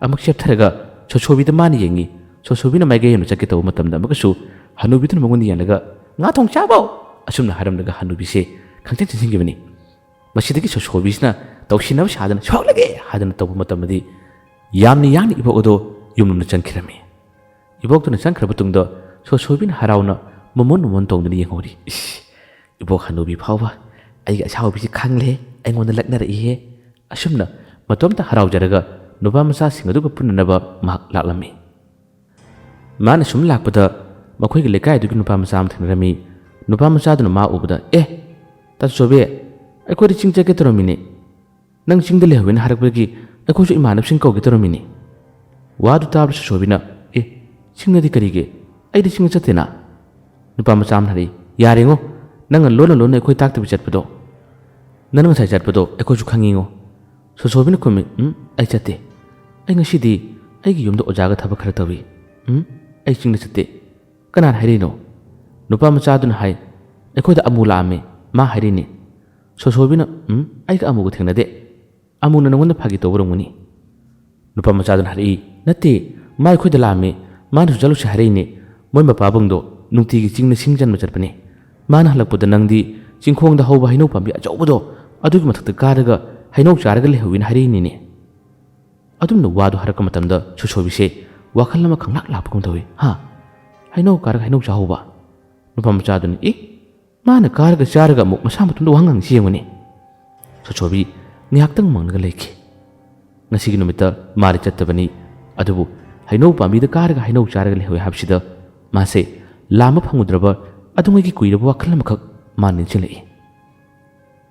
ꯑꯃꯨꯛ ꯆꯦꯞꯊꯔꯒ ꯁꯣꯁꯣꯕꯤꯗ ꯃꯥꯅ ꯌꯦꯡꯉꯤ꯫ ꯁꯣꯁꯣꯕꯤꯅ ꯃꯥꯏꯀꯩ ꯑꯣꯏꯅ ꯆꯠꯀꯦ ꯇꯧꯕ ꯃꯇꯝꯗ ꯑꯃꯨꯛꯀꯁꯨ ꯍꯅꯨꯕꯤꯗꯨꯅ ꯃꯉꯣꯟꯗ ꯌꯦꯡꯂꯒ, "ꯉꯥ ꯊꯣꯡ ꯆꯥꯕꯧ?" ꯑꯁꯨꯝꯅ ꯍꯥꯏꯔꯝꯂꯒ ꯍꯅꯨꯕꯤꯁꯦ ꯈꯪꯆꯦꯟ ꯆꯦꯟꯁꯤꯟꯈꯤꯕꯅꯤ꯫ ꯃꯁꯤꯗꯒꯤ ꯁꯣꯁꯣꯕꯤꯁꯤꯅ ꯇꯧꯁꯤꯟꯅꯕ ꯁꯥꯗꯅ "ꯁꯣꯛꯂꯒꯦ" ꯍꯥꯏꯗꯅ ꯇꯧꯕ ꯃꯇꯝꯗꯗꯤ ꯌꯥꯝꯅ ꯌꯥꯡꯅ ꯏꯕꯣꯛ ꯑꯗꯣ ꯌꯨꯝꯂꯣꯝꯗ ꯆꯪꯈꯤꯔꯝꯃꯤ꯫ ꯏꯕꯣꯛꯇꯨꯅ ꯆꯪꯈ꯭ꯔꯕ ꯇꯨꯡꯗ ꯁꯣꯁꯣꯏꯕꯤꯅ ꯍꯔꯥꯎꯅ ꯃꯣꯃꯣꯟ ꯃꯣꯃꯣꯟ ꯇꯧꯗꯨꯅ ꯌꯦꯡꯍꯧꯔꯤ꯫ "ꯏꯁ, ꯏꯕꯣꯛ ꯍꯅꯨꯕꯤ ꯐꯥꯎꯕ ꯑꯩꯒꯤ ꯑꯁꯥꯎꯕꯤꯁꯤ ꯈꯪꯂꯦ, ꯑꯩꯉꯣꯟꯗ ꯂꯛꯅꯔꯛꯏꯍꯦ"꯫ ꯑꯁꯨꯝꯅ ꯃꯇꯣꯝꯇ ꯍꯔꯥꯎꯖꯔꯒ ꯅꯨꯄꯥ ꯃꯆꯥꯁꯤꯡ ꯑꯗꯨꯒ ꯄꯨꯟꯅꯅꯕ ꯃꯍꯥꯛ ꯂꯥꯛꯂꯝꯃꯤ꯫ ꯃꯥꯅ ꯁꯨꯝ ꯂꯥꯛꯄꯗ ꯃꯈꯣꯏꯒꯤ ꯂꯩꯀꯥꯏꯗꯨꯒꯤ ꯅꯨꯄꯥ ꯃꯆꯥ ꯑꯃ ꯊꯦꯡꯅꯔꯝꯃꯤ꯫ ꯅꯨꯄꯥ ꯃꯆꯥꯗꯨꯅ ꯃꯥ ꯎꯕꯗ, "ꯑꯦ, ꯇꯥ ꯁꯣꯁꯣꯏꯕꯤ, ꯑꯩꯈꯣꯏꯗꯤ ꯆꯤꯡ ꯆꯠꯀꯦ ꯇꯧꯔꯝꯃꯤꯅꯦ꯫ ꯅꯪ ꯆꯤꯡꯗ ꯂꯩꯍꯧꯋꯦꯅ ꯍꯥꯏꯔꯛꯄꯗꯒꯤ ꯑꯩꯈꯣꯏꯁꯨ ꯏꯃꯥꯟꯅꯕꯁꯤꯡ ꯀꯧꯒꯦ ꯇꯧꯔꯝꯃꯤꯅꯤ"꯫ ꯋꯥꯗꯨ ꯇꯥꯕꯗ ꯁꯣꯁꯣꯏꯕꯤꯅ, "ꯑꯦ, ꯆꯤꯡꯗꯗꯤ ꯀꯔꯤꯒꯤ? ꯑꯩꯗꯤ ꯆꯤꯡꯗ ꯆꯠꯇꯦꯅ"꯫ ꯅꯨꯄꯥ ꯃꯆꯥ ꯑꯃꯅ ꯍꯥꯏꯔꯛꯏ, "ꯌꯥꯔꯦꯉꯣ, ꯅꯪꯅ ꯂꯣꯟꯅ ꯂꯣꯟꯅ ꯑꯩꯈꯣꯏ ꯇꯥꯛꯇꯕꯤ ꯆꯠꯄꯗꯣ꯫ ꯅꯪꯅ ꯉꯁꯥꯏ ꯆꯠꯄꯗꯣ ꯑꯩꯈꯣꯏꯁꯨ ꯈꯪꯉꯤꯉꯣ"꯫ ꯁꯣꯁꯣꯏꯕꯤꯅ ꯈꯨꯝꯃꯤ, "ꯎꯝ, ꯑꯩ ꯆꯠꯇꯦ꯫ ꯑꯩ ꯉꯁꯤꯗꯤ ꯑꯩꯒꯤ ꯌꯨꯝꯗ ꯑꯣꯖꯥꯒ ꯊꯕꯛ ꯈꯔ ꯇꯧꯔꯤ꯫ ꯎꯝ, ꯑꯩ ꯆꯤꯡꯗ ꯆꯠꯇꯦ"꯫ "ꯀꯅꯥꯅ ꯍꯥꯏꯔꯛꯏꯅꯣ?" ꯅꯨꯄꯥ ꯃꯆꯥꯗꯨꯅ ꯍꯥꯏ, "ꯑꯩꯈꯣꯏꯗ ꯑꯃꯨ ꯂꯥꯛꯑꯝꯃꯤ, ꯃꯥ ꯍꯥꯏꯔꯛꯏꯅꯦ"꯫ ꯁꯣꯁꯣꯏꯕꯤꯅ, "ꯎꯝ, ꯑꯩꯒ ꯑꯃꯨꯒ ꯊꯦꯡꯅꯗꯦ꯫ ꯑꯃꯨꯅ ꯅꯉꯣꯟꯗ ꯐꯥꯒꯤ ꯇꯧꯕ ꯑꯣꯏꯔꯝꯒꯅꯤ"꯫ ꯅꯨꯄꯥ ꯃꯆꯥꯗꯨꯅ ꯍꯥꯏꯔꯛꯏ, "ꯅꯠꯇꯦ, ꯃꯥ ꯑꯩꯈꯣꯏꯗ ꯂꯥꯛꯑꯝꯃꯤ, ꯃꯥꯅꯁꯨ ꯆꯠꯂꯨꯁꯤ ꯍꯥꯏꯔꯛꯏꯅꯦ꯫ ꯃꯣꯏ ꯃꯄꯥꯕꯨꯡꯗꯣ ꯅꯨꯡꯇꯤꯒꯤ ꯆꯤꯡꯗ ꯁꯤꯡ ꯆꯟꯕ ꯆꯠꯄꯅꯦ꯫ ꯃꯥꯅ ꯍꯜꯂꯛꯄꯗ ꯅꯪꯗꯤ ꯆꯤꯡꯈꯣꯡꯗ ꯍꯧꯕ ꯍꯩꯅꯧ ꯄꯥꯝꯕꯤ ꯑꯆꯧꯕꯗꯣ ꯑꯗꯨꯒꯤ ꯃꯊꯛꯇ ꯀꯥꯔꯒ ꯍꯩꯅꯧ ꯆꯥꯔꯒ ꯂꯩꯍꯧꯋꯤꯅ ꯍꯥꯏꯔꯛꯏꯅꯤꯅꯦ"꯫ ꯑꯗꯨꯝꯅ ꯋꯥꯗꯨ ꯍꯥꯏꯔꯛꯄ ꯃꯇꯝꯗ ꯁꯣꯁꯣꯏꯕꯤꯁꯦ ꯋꯥꯈꯜ ꯑꯃ ꯈꯪꯂꯥꯛ ꯂꯥꯛꯄꯒꯨꯝ ꯇꯧꯏ꯫ "ꯍꯥ? ꯍꯩꯅꯧ ꯀꯥꯔꯒ ꯍꯩꯅꯧ ꯆꯥꯍꯧꯕ?" ꯅꯨꯄꯥ ꯃꯆꯥꯗꯨꯅ, "ꯑꯦ, ꯃꯥꯅ ꯀꯥꯔꯒ ꯆꯥꯔꯒ ꯑꯃꯨꯛ ꯃꯁꯥ ꯃꯇꯣꯝꯇ ꯋꯥꯍꯪ ꯍꯪꯉꯤꯁꯤ ꯌꯦꯡꯉꯨꯅꯦ"꯫ ꯁꯣꯁꯣꯕꯤ ꯉꯥꯏꯍꯥꯛꯇꯪ ꯃꯪꯂꯒ ꯂꯩꯈꯤ꯫ ꯉꯁꯤꯒꯤ ꯅꯨꯃꯤꯠꯇ ꯃꯥꯗꯤ ꯆꯠꯇꯕꯅꯤ, ꯑꯗꯨꯕꯨ ꯍꯩꯅꯧ ꯄꯥꯝꯕꯤꯗ ꯀꯥꯔꯒ ꯍꯩꯅꯧ ꯆꯥꯔꯒ ꯂꯩꯍꯧꯏ ꯍꯥꯏꯕꯁꯤꯗ ꯃꯥꯁꯦ ꯂꯥꯝꯕ ꯐꯪꯉꯨꯗ꯭ꯔꯕ ꯑꯗꯨꯉꯩꯒꯤ ꯀꯨꯏꯔꯕ ꯋꯥꯈꯜ ꯑꯃꯈꯛ ꯃꯥ ꯅꯤꯡꯁꯤꯡꯂꯛꯏ꯫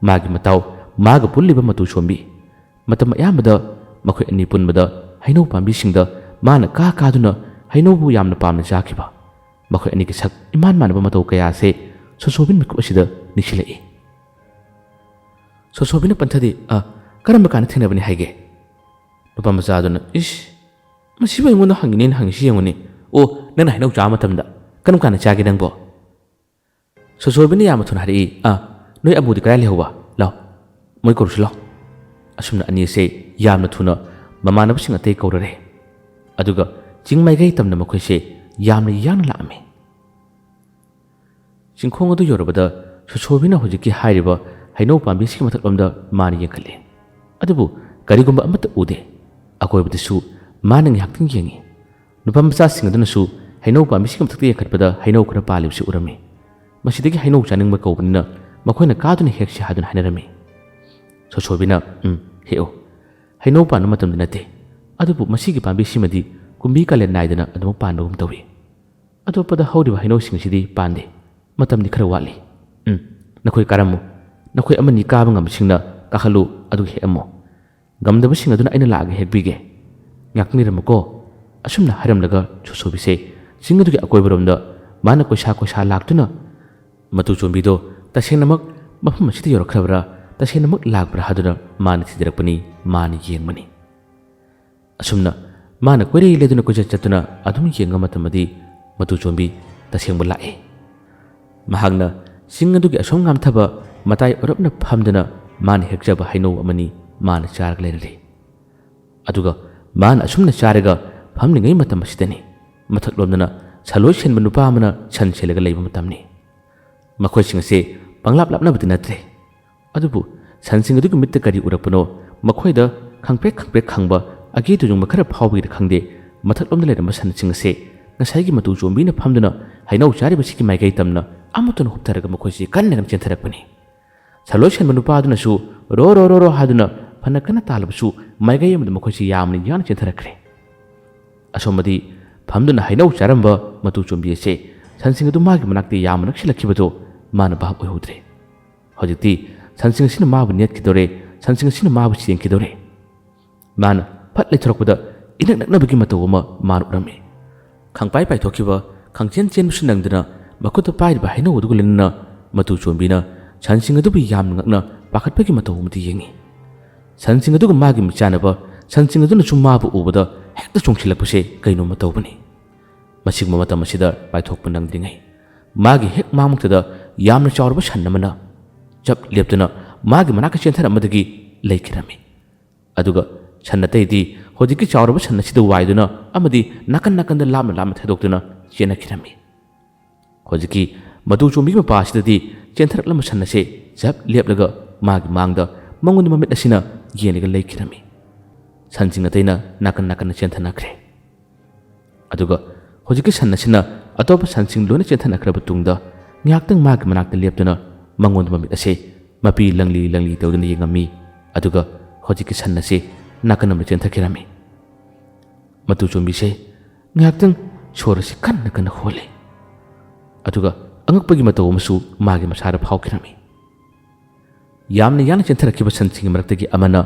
ꯃꯥꯒꯤ ꯃꯇꯥꯎ, ꯃꯥꯒ ꯄꯨꯜꯂꯤꯕ ꯃꯇꯨ ꯁꯣꯝꯕꯤ꯫ ꯃꯇꯝ ꯑꯌꯥꯝꯕꯗ ꯃꯈꯣꯏ ꯑꯅꯤ ꯄꯨꯟꯕꯗ ꯍꯩꯅꯧ ꯄꯥꯝꯕꯤꯁꯤꯡꯗ ꯃꯥꯅ ꯀꯥ ꯀꯥꯗꯨꯅ ꯍꯩꯅꯧꯕꯨ ꯌꯥꯝꯅ ꯄꯥꯝꯅ ꯆꯥꯈꯤꯕ꯫ ꯃꯈꯣꯏ ꯑꯅꯤꯒꯤ ꯁꯛ ꯏꯃꯥꯟ ꯃꯥꯟꯅꯕ ꯃꯇꯧ ꯀꯌꯥ ꯑꯁꯤ ꯁꯣꯁꯣꯕꯤꯟ ꯃꯤꯀꯨꯞ ꯑꯁꯤꯗ ꯅꯤꯡꯁꯤꯡꯂꯛꯏ꯫ ꯁꯣꯁꯣꯕꯤꯟꯅ ꯄꯟꯊꯗꯤ, "ꯑ, ꯀꯔꯝꯕ ꯀꯥꯟꯗ ꯊꯦꯡꯅꯕꯅꯤ ꯍꯥꯏꯒꯦ?" ꯅꯨꯄꯥ ꯃꯆꯥ ꯑꯗꯨꯅ, "ꯏꯁ, ꯃꯁꯤꯕꯨ ꯑꯩꯉꯣꯟꯗ ꯍꯪꯉꯤꯅꯦꯅ ꯍꯪꯉꯤꯁꯤ ꯌꯦꯡꯉꯨꯅꯦ꯫ ꯑꯣ, ꯅꯪꯅ ꯍꯩꯅꯧ ꯆꯥꯕ ꯃꯇꯝꯗ꯫ ꯀꯔꯝ ꯀꯥꯟꯗ ꯆꯥꯒꯦ ꯅꯪꯕꯣ?" ꯁꯣꯁꯣꯕꯤꯅ ꯌꯥꯝꯅ ꯊꯨꯅ ꯍꯥꯏꯔꯛꯏ, "ꯑꯥ, ꯅꯣꯏ ꯑꯃꯨꯗꯤ ꯀꯗꯥꯏ ꯂꯩꯍꯧꯕ? ꯂꯥꯎ, ꯃꯣꯏ ꯀꯧꯔꯨꯁꯤ ꯂꯥꯎ"꯫ ꯑꯁꯨꯝꯅ ꯑꯅꯤ ꯑꯁꯦ ꯌꯥꯝꯅ ꯊꯨꯅ ꯃꯃꯥꯟꯅꯕꯁꯤꯡ ꯑꯇꯩ ꯀꯧꯔꯔꯦ꯫ ꯑꯗꯨꯒ ꯆꯤꯡ ꯃꯥꯏꯀꯩ ꯇꯝꯅ ꯃꯈꯣꯏꯁꯦ ꯌꯥꯝꯅ ꯌꯥꯡꯅ ꯂꯥꯛꯑꯝꯃꯤ꯫ ꯆꯤꯡꯈꯣꯡ ꯑꯗꯨ ꯌꯧꯔꯕꯗ ꯁꯣꯁꯣꯕꯤꯅ ꯍꯧꯖꯤꯛꯀꯤ ꯍꯥꯏꯔꯤꯕ ꯍꯩꯅꯧ ꯄꯥꯝꯕꯤꯁꯤꯒꯤ ꯃꯊꯛꯂꯣꯝꯗ ꯃꯥꯅ ꯌꯦꯡꯈꯠꯂꯤ꯫ ꯑꯗꯨꯕꯨ ꯀꯔꯤꯒꯨꯝꯕ ꯑꯃꯠꯇ ꯎꯗꯦ꯫ ꯑꯀꯣꯏꯕꯗꯁꯨ ꯃꯥꯅ ꯉꯥꯏꯍꯥꯛꯇꯪ ꯌꯦꯡꯉꯤ꯫ ꯅꯨꯄꯥ ꯃꯆꯥꯁꯤꯡ ꯑꯗꯨꯅꯁꯨ ꯍꯩꯅꯧ ꯄꯥꯝꯕꯤꯁꯤꯒꯤ ꯃꯊꯛꯇ ꯌꯦꯡꯈꯠꯄꯗ ꯍꯩꯅꯧ ꯈꯔ ꯄꯥꯜꯂꯤꯕꯁꯤ ꯎꯔꯝꯃꯤ꯫ "ꯃꯁꯤꯗꯒꯤ ꯍꯩꯅꯧ ꯆꯥꯅꯤꯡꯕ ꯀꯧꯕꯅꯤꯅ ꯃꯈꯣꯏꯅ ꯀꯥꯗꯨꯅ ꯍꯦꯛꯁꯤ" ꯍꯥꯏꯗꯨꯅ ꯍꯥꯏꯅꯔꯝꯃꯤ꯫ ꯁꯣꯁꯣꯕꯤꯅ, "ꯎꯝ, ꯍꯦꯛꯎ꯫ ꯍꯩꯅꯧ ꯄꯥꯟꯕ ꯃꯇꯝꯗꯤ ꯅꯠꯇꯦ, ꯑꯗꯨꯕꯨ ꯃꯁꯤꯒꯤ ꯄꯥꯝꯕꯤꯁꯤꯃꯗꯤ ꯀꯨꯝꯕꯤ ꯀꯥꯂꯦꯟ ꯅꯥꯏꯗꯅ ꯑꯗꯨꯃꯛ ꯄꯥꯟꯕꯒꯨꯝ ꯇꯧꯏ꯫ ꯑꯇꯣꯞꯄꯗ ꯍꯧꯔꯤꯕ ꯍꯩꯅꯧꯁꯤꯡ ꯑꯁꯤꯗꯤ ꯄꯥꯟꯗꯦ, ꯃꯇꯝꯗꯤ ꯈꯔ ꯋꯥꯠꯂꯤ꯫ ꯎꯝ, ꯅꯈꯣꯏ ꯀꯥꯔꯝꯃꯨ꯫ ꯅꯈꯣꯏ ꯑꯃꯅꯤ ꯀꯥꯕ ꯉꯝꯕꯁꯤꯡꯅ ꯀꯥꯈꯠꯂꯨ, ꯑꯗꯨꯒ ꯍꯦꯛꯑꯝꯃꯨ꯫ ꯉꯝꯗꯕꯁꯤꯡ ꯑꯗꯨꯅ ꯑꯩꯅ ꯂꯥꯛꯑꯒ ꯍꯦꯛꯄꯤꯒꯦ꯫ ꯉꯥꯛꯇꯪ ꯂꯩꯔꯝꯃꯨꯀꯣ꯫" ꯑꯁꯨꯝꯅ ꯍꯥꯏꯔꯝꯂꯒ ꯁꯣꯁꯣꯕꯤꯁꯦ ꯆꯤꯡ ꯑꯗꯨꯒꯤ ꯑꯀꯣꯏꯕꯔꯣꯝꯗ ꯃꯥꯅ ꯀꯣꯏꯁꯥ ꯀꯣꯏꯁꯥ ꯂꯥꯛꯇꯨꯅ ꯃꯇꯨ ꯆꯣꯝꯕꯤꯗꯣ ꯇꯁꯦꯡꯅꯃꯛ ꯃꯐꯝ ꯑꯁꯤꯗ ꯌꯧꯔꯛꯈ꯭ꯔꯕ꯭ꯔꯥ, ꯇꯁꯦꯡꯅꯃꯛ ꯂꯥꯛꯄ꯭ꯔꯥ ꯍꯥꯏꯗꯨꯅ ꯃꯥꯅ ꯊꯤꯖꯔꯛꯄꯅꯤ, ꯃꯥꯅ ꯌꯦꯡꯕꯅꯤ꯫ ꯑꯁꯨꯝꯅ ꯃꯥꯅ ꯀꯣꯏꯔꯩ ꯂꯩꯗꯨꯅ ꯀꯣꯏꯆꯠ ꯆꯠꯇꯨꯅ ꯑꯗꯨꯝ ꯌꯦꯡꯕ ꯃꯇꯝꯗꯗꯤ ꯃꯇꯨ ꯆꯣꯝꯕꯤ ꯇꯁꯦꯡꯕ ꯂꯥꯛꯑꯦ꯫ ꯃꯍꯥꯛꯅ ꯆꯤꯡ ꯑꯗꯨꯒꯤ ꯑꯁꯣꯝ ꯉꯥꯝꯊꯕ ꯃꯇꯥꯏ ꯑꯣꯔꯞꯅ ꯐꯝꯗꯨꯅ ꯃꯥꯅ ꯍꯦꯛꯆꯕ ꯍꯩꯅꯧ ꯑꯃꯅꯤ ꯃꯥꯅ ꯆꯥꯔꯒ ꯂꯩꯔꯝꯂꯤ꯫ ꯑꯗꯨꯒ ꯃꯥꯅ ꯑꯁꯨꯝꯅ ꯆꯥꯔꯒ ꯐꯝꯂꯤꯉꯩ ꯃꯇꯝ ꯑꯁꯤꯗꯅꯤ ꯃꯊꯛꯂꯣꯝꯗꯅ ꯁꯟꯂꯣꯏ ꯁꯦꯟꯕ ꯅꯨꯄꯥ ꯑꯃꯅ ꯁꯟ ꯁꯦꯜꯂꯒ ꯂꯩꯕ ꯃꯇꯝꯅꯤ꯫ ꯃꯈꯣꯏꯁꯤꯡ ꯑꯁꯦ ꯄꯪꯂꯥꯞ ꯂꯥꯞꯅꯕꯗꯤ ꯅꯠꯇ꯭ꯔꯦ꯫ ꯑꯗꯨꯕꯨ ꯁꯟꯁꯤꯡ ꯑꯗꯨꯒꯤ ꯃꯤꯠꯇ ꯀꯔꯤ ꯎꯔꯛꯄꯅꯣ, ꯃꯈꯣꯏꯗ ꯈꯪꯄ꯭ꯔꯦꯛ ꯈꯪꯄ꯭ꯔꯦꯛ ꯈꯪꯕ ꯑꯒꯦ ꯇꯨꯖꯨꯡꯕ ꯈꯔ ꯐꯥꯎꯕꯒꯤꯔ ꯈꯪꯗꯦ, ꯃꯊꯛꯂꯣꯝꯗ ꯂꯩꯔꯝꯕ ꯁꯟꯁꯤꯡ ꯑꯁꯦ ꯉꯁꯥꯏꯒꯤ ꯃꯇꯨ ꯆꯣꯝꯕꯤꯅ ꯐꯝꯗꯨꯅ ꯍꯩꯅꯧ ꯆꯥꯔꯤꯕꯁꯤꯒꯤ ꯃꯥꯏꯀꯩ ꯇꯝꯅ ꯑꯃꯠꯇꯅ ꯍꯨꯞꯊꯔꯒ ꯃꯈꯣꯏꯁꯤ ꯀꯟꯅ ꯀꯟꯅ ꯆꯦꯟꯊꯔꯛꯄꯅꯤ꯫ ꯁꯟꯂꯣꯏ ꯁꯦꯟꯕ ꯅꯨꯄꯥ ꯑꯗꯨꯅꯁꯨ "ꯔꯣ, ꯔꯣ, ꯔꯣ, ꯔꯣ" ꯍꯥꯏꯗꯨꯅ ꯐꯅ ꯀꯟꯅ ꯇꯥꯜꯂꯕꯁꯨ ꯃꯥꯏꯀꯩ ꯑꯃꯗ ꯃꯈꯣꯏꯁꯤ ꯌꯥꯝꯅ ꯌꯥꯡꯅ ꯆꯦꯟꯊꯔꯛꯈ꯭ꯔꯦ꯫ ꯑꯁꯣꯝꯗꯗꯤ ꯐꯝꯗꯨꯅ ꯍꯩꯅꯧ ꯆꯥꯔꯝꯕ ꯃꯇꯨ ꯆꯣꯝꯕꯤ ꯑꯁꯦ ꯁꯟꯁꯤꯡ ꯑꯗꯨ ꯃꯥꯒꯤ ꯃꯅꯥꯛꯇ ꯌꯥꯝꯅ ꯅꯛꯁꯤꯜꯂꯛꯈꯤꯕꯗꯣ ꯃꯥꯅ ꯚꯥꯞ ꯑꯣꯏꯍꯧꯗ꯭ꯔꯦ꯫ ꯍꯧꯖꯤꯛꯇꯤ ꯁꯟꯁꯤꯡ ꯑꯁꯤꯅ ꯃꯥꯕꯨ ꯅꯦꯠꯈꯤꯗꯧꯔꯦ, ꯁꯟꯁꯤꯡ ꯑꯁꯤꯅ ꯃꯥꯕꯨ ꯆꯦꯟꯈꯤꯗꯧꯔꯦ꯫ ꯃꯥꯅ ꯐꯠ ꯂꯩꯊꯣꯔꯛꯄꯗ ꯏꯅꯛ ꯅꯛꯅꯕꯒꯤ ꯃꯇꯧ ꯑꯃ ꯃꯥꯅ ꯎꯔꯝꯃꯤ꯫ ꯈꯪꯄꯥꯏ ꯄꯥꯏꯊꯣꯛꯈꯤꯕ, ꯈꯪꯆꯦꯟ ꯆꯦꯟꯕꯁꯨ ꯅꯪꯗꯅ ꯃꯈꯨꯠꯇ ꯄꯥꯏꯔꯤꯕ ꯍꯩꯅꯧ ꯑꯗꯨꯒ ꯂꯣꯏꯅꯅ ꯃꯇꯨ ꯆꯣꯝꯕꯤꯅ ꯁꯟꯁꯤꯡ ꯑꯗꯨꯕꯨ ꯌꯥꯝꯅ ꯉꯛꯅ ꯄꯥꯈꯠꯄꯒꯤ ꯃꯇꯧ ꯑꯃꯗꯤ ꯌꯦꯡꯉꯤ꯫ ꯁꯟꯁꯤꯡ ꯑꯗꯨꯒ ꯃꯥꯒꯤ ꯃꯤꯠꯆꯥꯟꯅꯕ ꯁꯟꯁꯤꯡ ꯑꯗꯨꯅꯁꯨ ꯃꯥꯕꯨ ꯎꯕꯗ ꯍꯦꯛꯇ ꯆꯣꯡꯁꯤꯜꯂꯛꯄꯁꯦ ꯀꯩꯅꯣꯝꯃ ꯇꯧꯕꯅꯤ꯫ ꯃꯁꯤꯒꯨꯝꯕ ꯃꯇꯝ ꯑꯁꯤꯗ ꯄꯥꯏꯊꯣꯛꯄ ꯅꯪꯗ꯭ꯔꯤꯉꯩ ꯃꯥꯒꯤ ꯍꯦꯛ ꯃꯥꯡꯃꯛꯇꯗ ꯌꯥꯝꯅ ꯆꯥꯎꯔꯕ ꯁꯟ ꯑꯃꯅ ꯆꯞ ꯂꯦꯞꯇꯨꯅ ꯃꯥꯒꯤ ꯃꯅꯥꯛꯇ ꯆꯦꯟꯊꯔꯛꯃꯗꯒꯤ ꯂꯩꯈꯤꯔꯝꯃꯤ꯫ ꯑꯗꯨꯒ ꯁꯟ ꯑꯇꯩꯗꯤ ꯍꯧꯖꯤꯛꯀꯤ ꯆꯥꯎꯔꯕ ꯁꯟ ꯑꯁꯤꯗ ꯋꯥꯏꯗꯨꯅ ꯑꯃꯗꯤ ꯅꯥꯀꯟ ꯅꯥꯀꯟꯗ ꯂꯥꯞꯅ ꯂꯥꯞꯅ ꯊꯩꯗꯣꯛꯇꯨꯅ ꯆꯦꯟꯅꯈꯤꯔꯝꯃꯤ꯫ ꯍꯧꯖꯤꯛꯀꯤ ꯃꯇꯨ ꯆꯣꯝꯕꯤꯒꯤ ꯃꯄꯥ ꯑꯁꯤꯗꯗꯤ ꯆꯦꯟꯊꯔꯛꯂꯝꯕ ꯁꯟ ꯑꯁꯦ ꯆꯞ ꯂꯦꯞꯂꯒ ꯃꯥꯒꯤ ꯃꯥꯡꯗ ꯃꯉꯣꯟꯗ ꯃꯃꯤꯠ ꯑꯁꯤꯅ ꯌꯦꯡꯂꯒ ꯂꯩꯈꯤꯔꯝꯃꯤ꯫ ꯁꯟꯁꯤꯡ ꯑꯇꯩꯅ ꯅꯥꯀꯟ ꯅꯥꯀꯟꯗ ꯆꯦꯟꯊꯅꯈ꯭ꯔꯦ꯫ ꯑꯗꯨꯒ ꯍꯧꯖꯤꯛꯀꯤ ꯁꯟ ꯑꯁꯤꯅ ꯑꯇꯣꯞꯄ ꯁꯟꯁꯤꯡ ꯂꯣꯏꯅ ꯆꯦꯟꯊꯅꯈ꯭ꯔꯕ ꯇꯨꯡꯗ ꯉꯥꯏꯍꯥꯛꯇꯪ ꯃꯥꯒꯤ ꯃꯅꯥꯛꯇ ꯂꯦꯞꯇꯨꯅ ꯃꯉꯣꯟꯗ ꯃꯃꯤꯠ ꯑꯁꯦ ꯃꯄꯤ ꯂꯪꯂꯤ ꯂꯪꯂꯤ ꯇꯧꯗꯨꯅ ꯌꯦꯡꯉꯝꯃꯤ꯫ ꯑꯗꯨꯒ ꯍꯧꯖꯤꯛꯀꯤ ꯁꯟ ꯑꯁꯤ ꯅꯥꯀꯟ ꯑꯃꯗ ꯆꯦꯟꯊꯈꯤꯔꯝꯃꯤ꯫ ꯃꯇꯨ ꯆꯣꯝꯕꯤꯁꯦ ꯉꯥꯏꯍꯥꯛꯇꯪ ꯁꯣꯔ ꯑꯁꯤ ꯀꯟꯅ ꯀꯟꯅ ꯍꯣꯜꯂꯤ꯫ ꯑꯗꯨꯒ ꯑꯉꯛꯄꯒꯤ ꯃꯇꯧ ꯑꯃꯁꯨ ꯃꯥꯒꯤ ꯃꯁꯥꯗ ꯐꯥꯎꯈꯤꯔꯝꯃꯤ꯫ ꯌꯥꯝꯅ ꯌꯥꯡꯅ ꯆꯦꯟꯊꯔꯛꯈꯤꯕ ꯁꯟꯁꯤꯡꯒꯤ ꯃꯔꯛꯇꯒꯤ ꯑꯃꯅ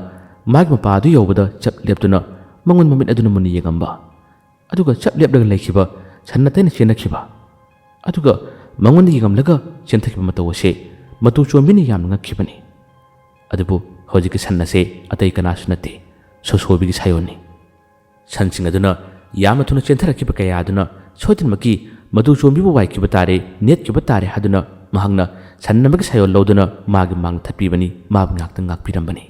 ꯃꯥꯒꯤ ꯃꯄꯥ ꯑꯗꯨ ꯌꯧꯕꯗ ꯆꯞ ꯂꯦꯞꯇꯨꯅ ꯃꯉꯣꯟ ꯃꯃꯤꯠ ꯑꯗꯨꯅ ꯃꯨꯟꯅ ꯌꯦꯡꯉꯝꯕ꯫ ꯑꯗꯨꯒ ꯆꯞ ꯂꯦꯞꯂꯒ ꯂꯩꯈꯤꯕ ꯁꯟ ꯑꯇꯩꯅ ꯆꯦꯟꯅꯈꯤꯕ꯫ ꯑꯗꯨꯒ ꯃꯉꯣꯟꯗ ꯌꯦꯡꯉꯝꯂꯒ ꯆꯦꯟꯊꯈꯤꯕ ꯃꯇꯧ ꯑꯁꯦ ꯃꯇꯨ ꯆꯣꯝꯕꯤꯅ ꯌꯥꯝꯅ ꯉꯛꯈꯤꯕꯅꯤ꯫ ꯑꯗꯨꯕꯨ ꯍꯧꯖꯤꯛꯀꯤ ꯁꯟ ꯑꯁꯦ ꯑꯇꯩ ꯀꯅꯥꯁꯨ ꯅꯠꯇꯦ, ꯁꯣꯁꯣꯕꯤꯒꯤ ꯁꯥꯌꯣꯟꯅꯤ꯫ ꯁꯟꯁꯤꯡ ꯑꯗꯨꯅ ꯌꯥꯝꯅ ꯊꯨꯅ ꯆꯦꯟꯊꯔꯛꯈꯤꯕ ꯀꯌꯥ ꯑꯗꯨꯅ ꯁꯣꯏꯗꯅꯃꯛꯀꯤ ꯃꯇꯨ ꯆꯣꯝꯕꯤꯕꯨ ꯋꯥꯏꯈꯤꯕ ꯇꯥꯔꯦ, ꯅꯦꯠꯈꯤꯕ ꯇꯥꯔꯦ ꯍꯥꯏꯗꯨꯅ ꯃꯍꯥꯛꯅ ꯁꯟ ꯑꯃꯒꯤ ꯁꯥꯌꯣꯟ ꯂꯧꯗꯨꯅ ꯃꯥꯒꯤ ꯃꯥꯡꯗ ꯊꯠꯄꯤꯕꯅꯤ, ꯃꯥꯕꯨ ꯉꯥꯛꯇꯪ ꯉꯥꯛꯄꯤꯔꯝꯕꯅꯤ꯫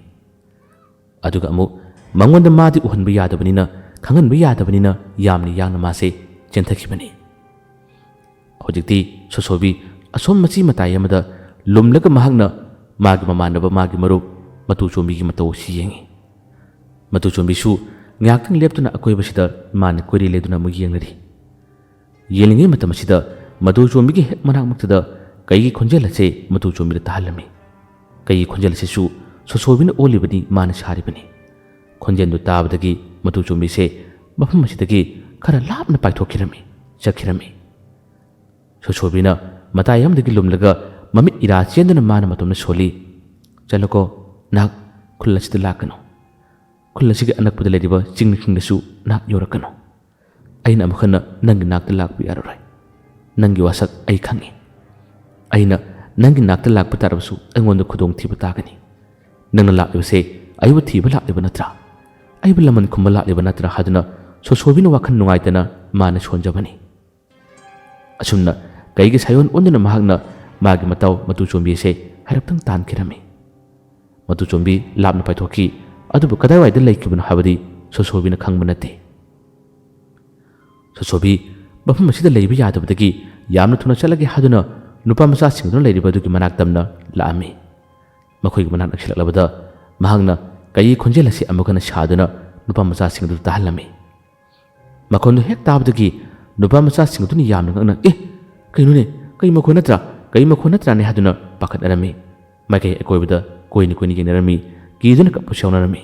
ꯑꯗꯨꯒ ꯑꯃꯨꯛ ꯃꯉꯣꯟꯗ ꯃꯥꯗꯤ ꯎꯍꯟꯕ ꯌꯥꯗꯕꯅꯤꯅ, ꯈꯪꯍꯟꯕ ꯌꯥꯗꯕꯅꯤꯅ ꯌꯥꯝꯅ ꯌꯥꯡꯅ ꯃꯥꯁꯦ ꯆꯦꯟꯊꯈꯤꯕꯅꯤ꯫ ꯍꯧꯖꯤꯛꯇꯤ ꯁꯣꯁꯣꯕꯤ ꯑꯁꯣꯝ ꯃꯆꯤ ꯃꯇꯥꯏ ꯑꯃꯗ ꯂꯨꯝꯂꯒ ꯃꯍꯥꯛꯅ ꯃꯥꯒꯤ ꯃꯃꯥꯟꯅꯕ, ꯃꯥꯒꯤ ꯃꯔꯨꯞ ꯃꯇꯨ ꯆꯣꯝꯕꯤꯒꯤ ꯃꯇꯧ ꯑꯁꯤ ꯌꯦꯡꯉꯤ꯫ ꯃꯇꯨ ꯆꯣꯝꯕꯤꯁꯨ ꯉꯥꯏꯍꯥꯛꯇꯪ ꯂꯦꯞꯇꯨꯅ ꯑꯀꯣꯏꯕꯁꯤꯗ ꯃꯥꯅ ꯀꯣꯏꯔꯦ ꯂꯦꯗꯨꯅ ꯑꯃꯨꯛ ꯌꯦꯡꯂꯔꯤ꯫ ꯌꯦꯡꯂꯤꯉꯩ ꯃꯇꯝ ꯑꯁꯤꯗ ꯃꯇꯨ ꯆꯣꯝꯕꯤꯒꯤ ꯍꯦꯛ ꯃꯅꯥꯛꯃꯛꯇꯗ ꯀꯩꯒꯤ ꯈꯣꯟꯖꯦꯜ ꯑꯁꯦ ꯃꯇꯨ ꯆꯣꯝꯕꯤꯗ ꯇꯥꯍꯜꯂꯝꯃꯤ꯫ ꯀꯩꯒꯤ ꯈꯣꯟꯖꯦꯜ ꯑꯁꯤꯁꯨ ꯁꯣꯁꯣꯕꯤꯅ ꯑꯣꯜꯂꯤꯕꯅꯤ, ꯃꯥꯅ ꯁꯥꯔꯤꯕꯅꯤ꯫ ꯈꯣꯟꯖꯦꯜꯗꯨ ꯇꯥꯕꯗꯒꯤ ꯃꯇꯨ ꯆꯣꯝꯕꯤꯁꯦ ꯃꯐꯝ ꯑꯁꯤꯗꯒꯤ ꯈꯔ ꯂꯥꯞꯅ ꯄꯥꯏꯊꯣꯛꯈꯤꯔꯝꯃꯤ, ꯆꯠꯈꯤꯔꯝꯃꯤ꯫ ꯁꯣꯁꯣꯕꯤꯅ ꯃꯇꯥꯏ ꯑꯃꯗꯒꯤ ꯂꯨꯝꯂꯒ ꯃꯃꯤꯠ ꯏꯔꯥ ꯆꯦꯟꯗꯨꯅ ꯃꯥꯅ ꯃꯇꯣꯝꯗ ꯁꯣꯜꯂꯤ, "ꯆꯠꯂꯣꯀꯣ, ꯅꯍꯥꯛ ꯈꯨꯜ ꯑꯁꯤꯗ ꯂꯥꯛꯀꯅꯨ꯫ ꯈꯨꯜ ꯑꯁꯤꯒꯤ ꯑꯅꯛꯄꯗ ꯂꯩꯔꯤꯕ ꯆꯤꯡꯁꯤꯡꯗꯁꯨ ꯅꯍꯥꯛ ꯌꯧꯔꯛꯀꯅꯨ꯫ ꯑꯩꯅ ꯑꯃꯨꯛ ꯍꯟꯅ ꯅꯪꯒꯤ ꯅꯥꯛꯇ ꯂꯥꯛꯄ ꯌꯥꯔꯔꯣꯏ꯫ ꯅꯪꯒꯤ ꯋꯥꯁꯛ ꯑꯩ ꯈꯪꯏ꯫ ꯑꯩꯅ ꯅꯪꯒꯤ ꯅꯥꯛꯇ ꯂꯥꯛꯄ ꯇꯥꯔꯕꯁꯨ ꯑꯩꯉꯣꯟꯗ ꯈꯨꯗꯣꯡꯊꯤꯕ ꯇꯥꯒꯅꯤ꯫ ꯅꯪꯅ ꯂꯥꯛꯂꯤꯕꯁꯦ ꯑꯩꯕꯨ ꯊꯤꯕ ꯂꯥꯛꯂꯤꯕ ꯅꯠꯇ꯭ꯔꯥ? ꯑꯩꯕꯨ ꯂꯃꯟ ꯈꯨꯝꯕ ꯂꯥꯛꯂꯤꯕ ꯅꯠꯇ꯭ꯔꯥ?" ꯍꯥꯏꯗꯨꯅ ꯁꯣꯁꯣꯕꯤꯅ ꯋꯥꯈꯜ ꯅꯨꯡꯉꯥꯏꯇꯅ ꯃꯥꯅ ꯁꯣꯟꯖꯕꯅꯤ꯫ ꯑꯁꯨꯝꯅ ꯀꯩꯒꯤ ꯁꯥꯌꯣꯟ ꯑꯣꯟꯗꯨꯅ ꯃꯍꯥꯛꯅ ꯃꯥꯒꯤ ꯃꯇꯥꯎ ꯃꯇꯨ ꯆꯣꯝꯕꯤ ꯑꯁꯦ ꯍꯥꯏꯔꯞꯇꯪ ꯇꯥꯟꯈꯤꯔꯝꯃꯤ꯫ ꯃꯇꯨ ꯆꯣꯝꯕꯤ ꯂꯥꯞꯅ ꯄꯥꯏꯊꯣꯛꯈꯤ, ꯑꯗꯨꯕꯨ ꯀꯗꯥꯏꯋꯥꯏꯗ ꯂꯩꯈꯤꯕꯅꯣ ꯍꯥꯏꯕꯗꯤ ꯁꯣꯁꯣꯕꯤꯅ ꯈꯪꯕ ꯅꯠꯇꯦ꯫ ꯁꯣꯁꯣꯕꯤ ꯃꯐꯝ ꯑꯁꯤꯗ ꯂꯩꯕ ꯌꯥꯗꯕꯗꯒꯤ ꯌꯥꯝꯅ ꯊꯨꯅ ꯆꯠꯂꯒꯦ ꯍꯥꯏꯗꯨꯅ ꯅꯨꯄꯥ ꯃꯆꯥꯁꯤꯡꯗꯨꯅ ꯂꯩꯔꯤꯕ ꯑꯗꯨꯒꯤ ꯃꯅꯥꯛ ꯇꯝꯅ ꯂꯥꯛꯑꯝꯃꯤ꯫ ꯃꯈꯣꯏꯒꯤ ꯃꯅꯥꯛ ꯅꯛꯁꯤꯜꯂꯛꯂꯕꯗ ꯃꯍꯥꯛꯅ ꯀꯩꯒꯤ ꯈꯣꯟꯖꯦꯜ ꯑꯁꯤ ꯑꯃꯨꯛ ꯍꯟꯅ ꯁꯥꯗꯨꯅ ꯅꯨꯄꯥ ꯃꯆꯥꯁꯤꯡ ꯑꯗꯨ ꯇꯥꯍꯜꯂꯝꯃꯤ꯫ ꯃꯈꯣꯟꯗꯨ ꯍꯦꯛ ꯇꯥꯕꯗꯒꯤ ꯅꯨꯄꯥ ꯃꯆꯥꯁꯤꯡ ꯑꯗꯨꯅ ꯌꯥꯝꯅ ꯉꯛꯅ, "ꯑꯦ, ꯀꯩꯅꯣꯅꯦ? ꯀꯩ ꯃꯈꯣꯟ ꯅꯠꯇ꯭ꯔꯥ? ꯀꯩ ꯃꯈꯣꯟ ꯅꯠꯇ꯭ꯔꯥꯅꯦ?" ꯍꯥꯏꯗꯨꯅ ꯄꯥꯈꯠꯅꯔꯝꯃꯤ꯫ ꯃꯥꯏꯀꯩ ꯑꯀꯣꯏꯕꯗ ꯀꯣꯏꯅ ꯀꯣꯏꯅ ꯌꯦꯡꯅꯔꯝꯃꯤ꯫ ꯀꯤꯗꯨꯅ ꯀꯞꯄꯁꯨ ꯌꯥꯎꯅꯔꯝꯃꯤ꯫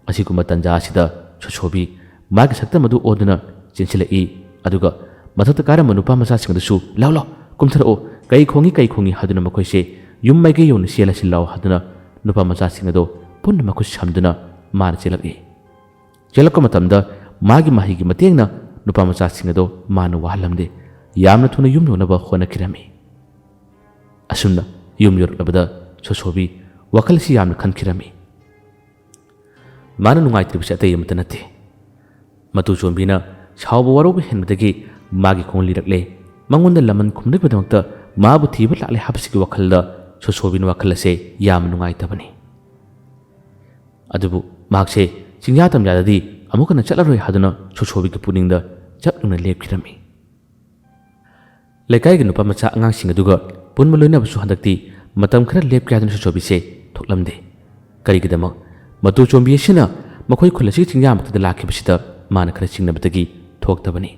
ꯑꯁꯤꯒꯨꯝꯕ ꯇꯟꯖꯥ ꯑꯁꯤꯗ ꯁꯣꯁꯣꯕꯤ ꯃꯥꯒꯤ ꯁꯛꯇꯝ ꯑꯗꯨ ꯑꯣꯟꯗꯨꯅ ꯆꯦꯟꯁꯤꯜꯂꯛꯏ꯫ ꯑꯗꯨꯒ ꯃꯊꯛꯇ ꯀꯥꯔꯝꯕ ꯅꯨꯄꯥ ꯃꯆꯥꯁꯤꯡ ꯑꯗꯨꯁꯨ, "ꯂꯥꯎ, ꯂꯥꯎ, ꯀꯨꯝꯊꯔꯛꯑꯣ, ꯀꯩ ꯈꯣꯡꯉꯤ, ꯀꯩ ꯈꯣꯡꯉꯤ?" ꯍꯥꯏꯗꯨꯅ ꯃꯈꯣꯏꯁꯦ ꯌꯨꯝ ꯃꯥꯏꯀꯩ ꯌꯧꯅ ꯆꯦꯜꯂꯁꯤ ꯂꯥꯎ ꯍꯥꯏꯗꯨꯅ ꯅꯨꯄꯥ ꯃꯆꯥꯁꯤꯡ ꯑꯗꯣ ꯄꯨꯟꯅ ꯃꯈꯨꯠ ꯁꯝꯗꯨꯅ ꯃꯥꯅ ꯆꯦꯜꯂꯛꯏ꯫ ꯆꯦꯜꯂꯛꯄ ꯃꯇꯝꯗ ꯃꯥꯒꯤ ꯃꯍꯩꯒꯤ ꯃꯇꯦꯡꯅ ꯅꯨꯄꯥ ꯃꯆꯥꯁꯤꯡ ꯑꯗꯣ ꯃꯥꯅ ꯋꯥꯍꯜꯂꯝꯗꯦ꯫ ꯌꯥꯝꯅ ꯊꯨꯅ ꯌꯨꯝ ꯌꯧꯅꯕ ꯍꯣꯠꯅꯈꯤꯔꯝꯃꯤ꯫ ꯑꯁꯨꯝꯅ ꯌꯨꯝ ꯌꯧꯔꯛꯂꯕꯗ ꯁꯣꯁꯣꯕꯤ ꯋꯥꯈꯜ ꯑꯁꯤ ꯌꯥꯝꯅ ꯈꯟꯈꯤꯔꯝꯃꯤ꯫ ꯃꯥꯅ ꯅꯨꯡꯉꯥꯏꯇ꯭ꯔꯤꯕꯁꯤ ꯑꯇꯩ ꯑꯃꯠꯇ ꯅꯠꯇꯦ꯫ ꯃꯇꯨ ꯆꯣꯝꯕꯤꯅ ꯁꯥꯎꯕ ꯋꯥꯔꯧꯕ ꯍꯦꯟꯕꯗꯒꯤ ꯃꯥꯒꯤ ꯈꯣꯡ ꯂꯤꯔꯛꯂꯦ꯫ ꯃꯉꯣꯟꯗ ꯂꯃꯟ ꯈꯨꯝꯅꯕꯒꯤꯗꯃꯛꯇ ꯃꯥꯕꯨ ꯊꯤꯕ ꯂꯥꯛꯂꯦ ꯍꯥꯏꯕꯁꯤꯒꯤ ꯋꯥꯈꯜꯗ ꯁꯣꯁꯣꯕꯤꯅ ꯋꯥꯈꯜ ꯑꯁꯦ ꯌꯥꯝꯅ ꯅꯨꯡꯉꯥꯏꯇꯕꯅꯤ꯫ ꯑꯗꯨꯕꯨ ꯃꯍꯥꯛꯁꯦ ꯆꯤꯡꯌꯥ ꯇꯝꯌꯥꯗꯗꯤ ꯑꯃꯨꯛ ꯍꯟꯅ ꯆꯠꯂꯔꯣꯏ ꯍꯥꯏꯗꯨꯅ ꯁꯣꯁꯣꯕꯤꯒꯤ ꯄꯨꯛꯅꯤꯡꯗ ꯆꯞ ꯌꯨꯡꯅ ꯂꯦꯞꯈꯤꯔꯝꯃꯤ꯫ ꯂꯩꯀꯥꯏꯒꯤ ꯅꯨꯄꯥ ꯃꯆꯥ ꯑꯉꯥꯡꯁꯤꯡ ꯑꯗꯨꯒ ꯄꯨꯟꯕ ꯂꯣꯏꯅꯕꯁꯨ ꯍꯟꯗꯛꯇꯤ ꯃꯇꯝ ꯈꯔ ꯂꯦꯞꯀꯦ ꯍꯥꯏꯗꯨꯅ ꯁꯣꯁꯣꯕꯤꯁꯦ ꯊꯣꯛꯂꯝꯗꯦ꯫ ꯀꯔꯤꯒꯤꯗꯃꯛ? ꯃꯇꯨ ꯆꯣꯝꯕꯤ ꯑꯁꯤꯅ ꯃꯈꯣꯏ ꯈꯨꯜ ꯑꯁꯤꯒꯤ ꯆꯤꯡꯌꯥ ꯃꯊꯛꯇ ꯂꯥꯛꯈꯤꯕꯁꯤꯗ ꯃꯥꯅ ꯈꯔ ꯆꯤꯡꯅꯕꯗꯒꯤ ꯊꯣꯛꯇꯕꯅꯤ꯫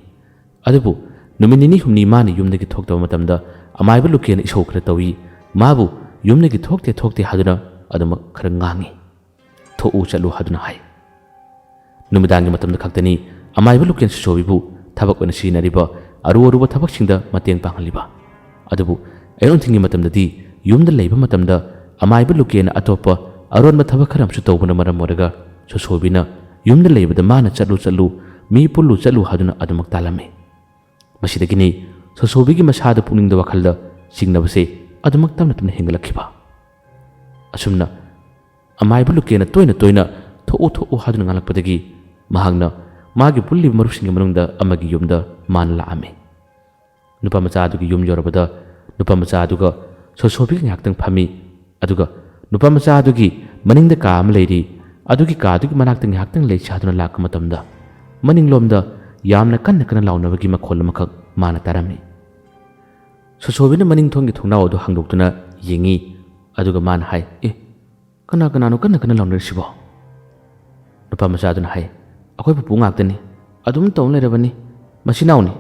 ꯑꯗꯨꯕꯨ ꯅꯨꯃꯤꯠ ꯅꯤꯅꯤ ꯍꯨꯝꯅꯤ ꯃꯥꯅ ꯌꯨꯝꯗꯒꯤ ꯊꯣꯛꯇꯕ ꯃꯇꯝꯗ ꯑꯃꯥꯏꯕ ꯂꯨꯀꯦꯅ ꯏꯁꯧ ꯈꯔ ꯇꯧꯏ꯫ ꯃꯥꯕꯨ ꯌꯨꯝꯗꯒꯤ ꯊꯣꯛꯇꯦ ꯊꯣꯛꯇꯦ ꯍꯥꯏꯗꯨꯅ ꯑꯗꯨꯃꯛ ꯈꯔ ꯉꯥꯡꯏ꯫ "ꯊꯣꯛꯎ ꯆꯠꯂꯨ" ꯍꯥꯏꯗꯨꯅ ꯍꯥꯏ꯫ ꯅꯨꯃꯤꯗꯥꯡꯒꯤ ꯃꯇꯝꯗ ꯈꯛꯇꯅꯤ ꯑꯃꯥꯏꯕ ꯂꯨꯀꯦꯟ ꯁꯣꯁꯣꯕꯤꯕꯨ ꯊꯕꯛ ꯑꯣꯏꯅ ꯁꯤꯖꯤꯟꯅꯔꯤꯕ ꯑꯔꯨ ꯑꯔꯨꯕ ꯊꯕꯛꯁꯤꯡꯗ ꯃꯇꯦꯡ ꯄꯥꯡꯍꯜꯂꯤꯕ꯫ ꯑꯗꯨꯕꯨ ꯑꯌꯨꯛ ꯅꯨꯡꯊꯤꯜꯒꯤ ꯃꯇꯝꯗꯗꯤ ꯌꯨꯝꯗ ꯂꯩꯕ ꯃꯇꯝꯗ ꯑꯃꯥꯏꯕ ꯂꯨꯀꯦꯅ ꯑꯇꯣꯞꯄ ꯑꯔꯣꯟꯕ ꯊꯕꯛ ꯈꯔ ꯑꯃꯁꯨ ꯇꯧꯕꯅ ꯃꯔꯝ ꯑꯣꯏꯔꯒ ꯁꯣꯁꯣꯕꯤꯅ ꯌꯨꯝꯗ ꯂꯩꯕꯗ ꯃꯥꯅ "ꯆꯠꯂꯨ ꯆꯠꯂꯨ, ꯃꯤ ꯄꯨꯜꯂꯨ ꯆꯠꯂꯨ" ꯍꯥꯏꯗꯨꯅ ꯑꯗꯨꯃꯛ ꯇꯥꯜꯂꯝꯃꯤ꯫ ꯃꯁꯤꯗꯒꯤꯅꯤ ꯁꯣꯁꯣꯕꯤꯒꯤ ꯃꯁꯥꯗ ꯄꯨꯛꯅꯤꯡꯗ ꯋꯥꯈꯜꯗ ꯆꯤꯡꯅꯕꯁꯦ ꯑꯗꯨꯃꯛ ꯇꯞꯅ ꯇꯞꯅ ꯍꯦꯟꯒꯠꯂꯛꯈꯤꯕ꯫ ꯑꯁꯨꯝꯅ ꯑꯃꯥꯏꯕ ꯂꯨꯀꯦꯅ ꯇꯣꯏꯅ ꯇꯣꯏꯅ "ꯊꯣꯛꯎ, ꯊꯣꯛꯎ" ꯍꯥꯏꯗꯨꯅ ꯉꯥꯡꯂꯛꯄꯗꯒꯤ ꯃꯍꯥꯛꯅ ꯃꯥꯒꯤ ꯄꯨꯜꯂꯤꯕ ꯃꯔꯨꯞꯁꯤꯡꯒꯤ ꯃꯅꯨꯡꯗ ꯑꯃꯒꯤ ꯌꯨꯝꯗ ꯃꯥꯅ ꯂꯥꯛꯑꯝꯃꯤ꯫ ꯅꯨꯄꯥ ꯃꯆꯥ ꯑꯗꯨꯒꯤ ꯌꯨꯝ ꯌꯧꯔꯕꯗ ꯅꯨꯄꯥ ꯃꯆꯥ ꯑꯗꯨꯒ ꯁꯣꯁꯣꯕꯤꯒ ꯉꯥꯏꯍꯥꯛꯇꯪ ꯐꯝꯃꯤ꯫ ꯑꯗꯨꯒ ꯅꯨꯄꯥ ꯃꯆꯥ ꯑꯗꯨꯒꯤ ꯃꯅꯤꯡꯗ ꯀꯥ ꯑꯃ ꯂꯩꯔꯤ꯫ ꯑꯗꯨꯒꯤ ꯀꯥ ꯑꯗꯨꯒꯤ ꯃꯅꯥꯛꯇ ꯉꯥꯏꯍꯥꯛꯇꯪ ꯂꯩꯁꯤ ꯍꯥꯏꯗꯨꯅ ꯂꯥꯛꯄ ꯃꯇꯝꯗ ꯃꯅꯤꯡꯂꯣꯝꯗ ꯌꯥꯝꯅ ꯀꯟꯅ ꯀꯟꯅ ꯂꯥꯎꯅꯕꯒꯤ ꯃꯈꯣꯜ ꯑꯃꯈꯛ ꯃꯥꯅ ꯇꯥꯔꯝꯃꯤ꯫ ꯁꯣꯁꯣꯕꯤꯅ ꯃꯅꯤꯡ ꯊꯣꯡꯒꯤ ꯊꯣꯡꯅꯥꯎ ꯑꯗꯨ ꯍꯥꯡꯗꯣꯛꯇꯨꯅ ꯌꯦꯡꯉꯤ꯫ ꯑꯗꯨꯒ ꯃꯥꯅ ꯍꯥꯏ, "ꯑꯦ, ꯀꯅꯥ ꯀꯅꯥꯅꯣ ꯀꯟꯅ ꯀꯟꯅ ꯂꯥꯎꯅꯔꯤꯁꯤꯕꯣ?" ꯅꯨꯄꯥ ꯃꯆꯥ ꯑꯗꯨꯅ ꯍꯥꯏ, "ꯑꯩꯈꯣꯏ ꯄꯨꯄꯨ ꯉꯥꯛꯇꯅꯤ꯫ ꯑꯗꯨꯝ ꯇꯧ ꯂꯩꯔꯕꯅꯤ꯫ ꯃꯁꯤ ꯅꯥꯎꯅꯤ꯫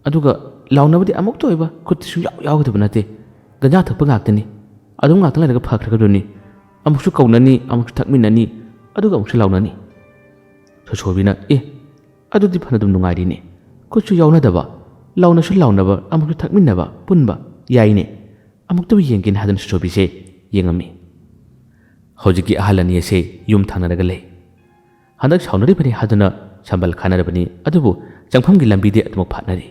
ꯑꯗꯨꯒ ꯂꯥꯎꯅꯕꯗꯤ ꯑꯃꯨꯛꯇ ꯑꯣꯏꯕ ꯈꯨꯠꯇꯤ ꯁꯨꯡꯌꯥꯎ ꯌꯥꯎꯒꯗꯕ ꯅꯠꯇꯦ꯫ ꯒꯟꯖꯥ ꯊꯛꯄ ꯉꯥꯛꯇꯅꯤ꯫ ꯑꯗꯨꯝ ꯉꯥꯛꯇꯪ ꯂꯩꯔꯒ ꯐꯈ꯭ꯔꯒꯗꯣꯏꯅꯤ꯫ ꯑꯃꯨꯛꯁꯨ ꯀꯧꯅꯅꯤ, ꯑꯃꯨꯛꯁꯨ ꯊꯛꯃꯤꯟꯅꯅꯤ, ꯑꯗꯨꯒ ꯑꯃꯨꯛꯁꯨ ꯂꯥꯎꯅꯅꯤ꯫ ꯁꯣꯁꯣꯕꯤꯅ, "ꯑꯦ, ꯑꯗꯨꯗꯤ ꯐꯅꯗꯨꯝ ꯅꯨꯡꯉꯥꯏꯔꯤꯅꯦ꯫ ꯈꯨꯠꯁꯨ ꯌꯥꯎꯅꯗꯕ, ꯂꯥꯎꯅꯁꯨ ꯂꯥꯎꯅꯕ, ꯑꯃꯨꯛꯁꯨ ꯊꯛꯃꯤꯟꯅꯕ, ꯄꯨꯟꯕ꯫ ꯌꯥꯏꯅꯦ꯫ ꯑꯃꯨꯛꯇꯕꯨ ꯌꯦꯡꯒꯦꯅ" ꯍꯥꯏꯗꯨꯅ ꯁꯣꯁꯣꯕꯤꯁꯦ ꯌꯦꯡꯉꯝꯃꯤ꯫ ꯍꯧꯖꯤꯛꯀꯤ ꯑꯍꯜ ꯑꯅꯤ ꯑꯁꯦ ꯌꯨꯝ ꯊꯪꯅꯔꯒ ꯂꯩ꯫ ꯍꯟꯗꯛ ꯁꯥꯎꯅꯔꯤꯕꯅꯤ ꯍꯥꯏꯗꯨꯅ ꯁꯝꯕꯜ ꯈꯥꯅꯔꯕꯅꯤ, ꯑꯗꯨꯕꯨ ꯆꯪꯐꯝꯒꯤ ꯂꯝꯕꯤꯗꯤ ꯑꯗꯨꯃꯛ ꯐꯥꯠꯅꯔꯤ꯫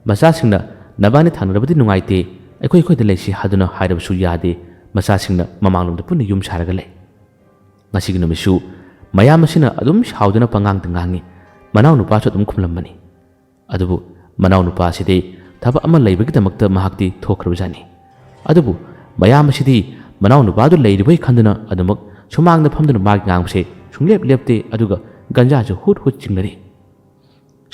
ꯃꯆꯥꯁꯤꯡꯅ "ꯅꯕꯥꯅꯤ ꯊꯪꯅꯔꯕꯗꯤ ꯅꯨꯡꯉꯥꯏꯇꯦ, ꯑꯩꯈꯣꯏ ꯑꯩꯈꯣꯏꯗ ꯂꯩꯁꯤ" ꯍꯥꯏꯗꯨꯅ ꯍꯥꯏꯔꯕꯁꯨ ꯌꯥꯗꯦ꯫ ꯃꯆꯥꯁꯤꯡꯅ ꯃꯃꯥꯡꯂꯣꯝꯗ ꯄꯨꯟꯅ ꯌꯨꯝ ꯁꯥꯔꯒ ꯂꯩ꯫ ꯉꯁꯤꯒꯤ ꯅꯨꯃꯤꯠꯁꯨ ꯃꯌꯥꯝ ꯑꯁꯤꯅ ꯑꯗꯨꯝ ꯁꯥꯎꯗꯨꯅ ꯄꯉꯥꯡꯗ ꯉꯥꯡꯉꯤ꯫ ꯃꯅꯥꯎꯅꯨꯄꯥꯁꯨ ꯑꯗꯨꯝ ꯈꯨꯝꯂꯝꯕꯅꯤ꯫ ꯑꯗꯨꯕꯨ ꯃꯅꯥꯎꯅꯨꯄꯥ ꯑꯁꯤꯗꯤ ꯊꯕꯛ ꯑꯃ ꯂꯩꯕꯒꯤꯗꯃꯛꯇ ꯃꯍꯥꯛꯇꯤ ꯊꯣꯛꯈ꯭ꯔꯕꯖꯥꯠꯅꯤ꯫ ꯑꯗꯨꯕꯨ ꯃꯌꯥꯝ ꯑꯁꯤꯗꯤ ꯃꯅꯥꯎꯅꯨꯄꯥꯗꯨ ꯂꯩꯔꯤꯕꯣꯏ ꯈꯟꯗꯨꯅ ꯑꯗꯨꯃꯛ ꯁꯨꯃꯥꯡꯗ ꯐꯝꯗꯨꯅ ꯃꯥꯒꯤ ꯉꯥꯡꯕꯁꯦ ꯁꯨꯡꯂꯦꯞ ꯂꯦꯞꯇꯦ, ꯑꯗꯨꯒ ꯒꯟꯖꯥꯁꯨ ꯍꯨꯠ ꯍꯨꯠ ꯆꯤꯡꯅꯔꯤ꯫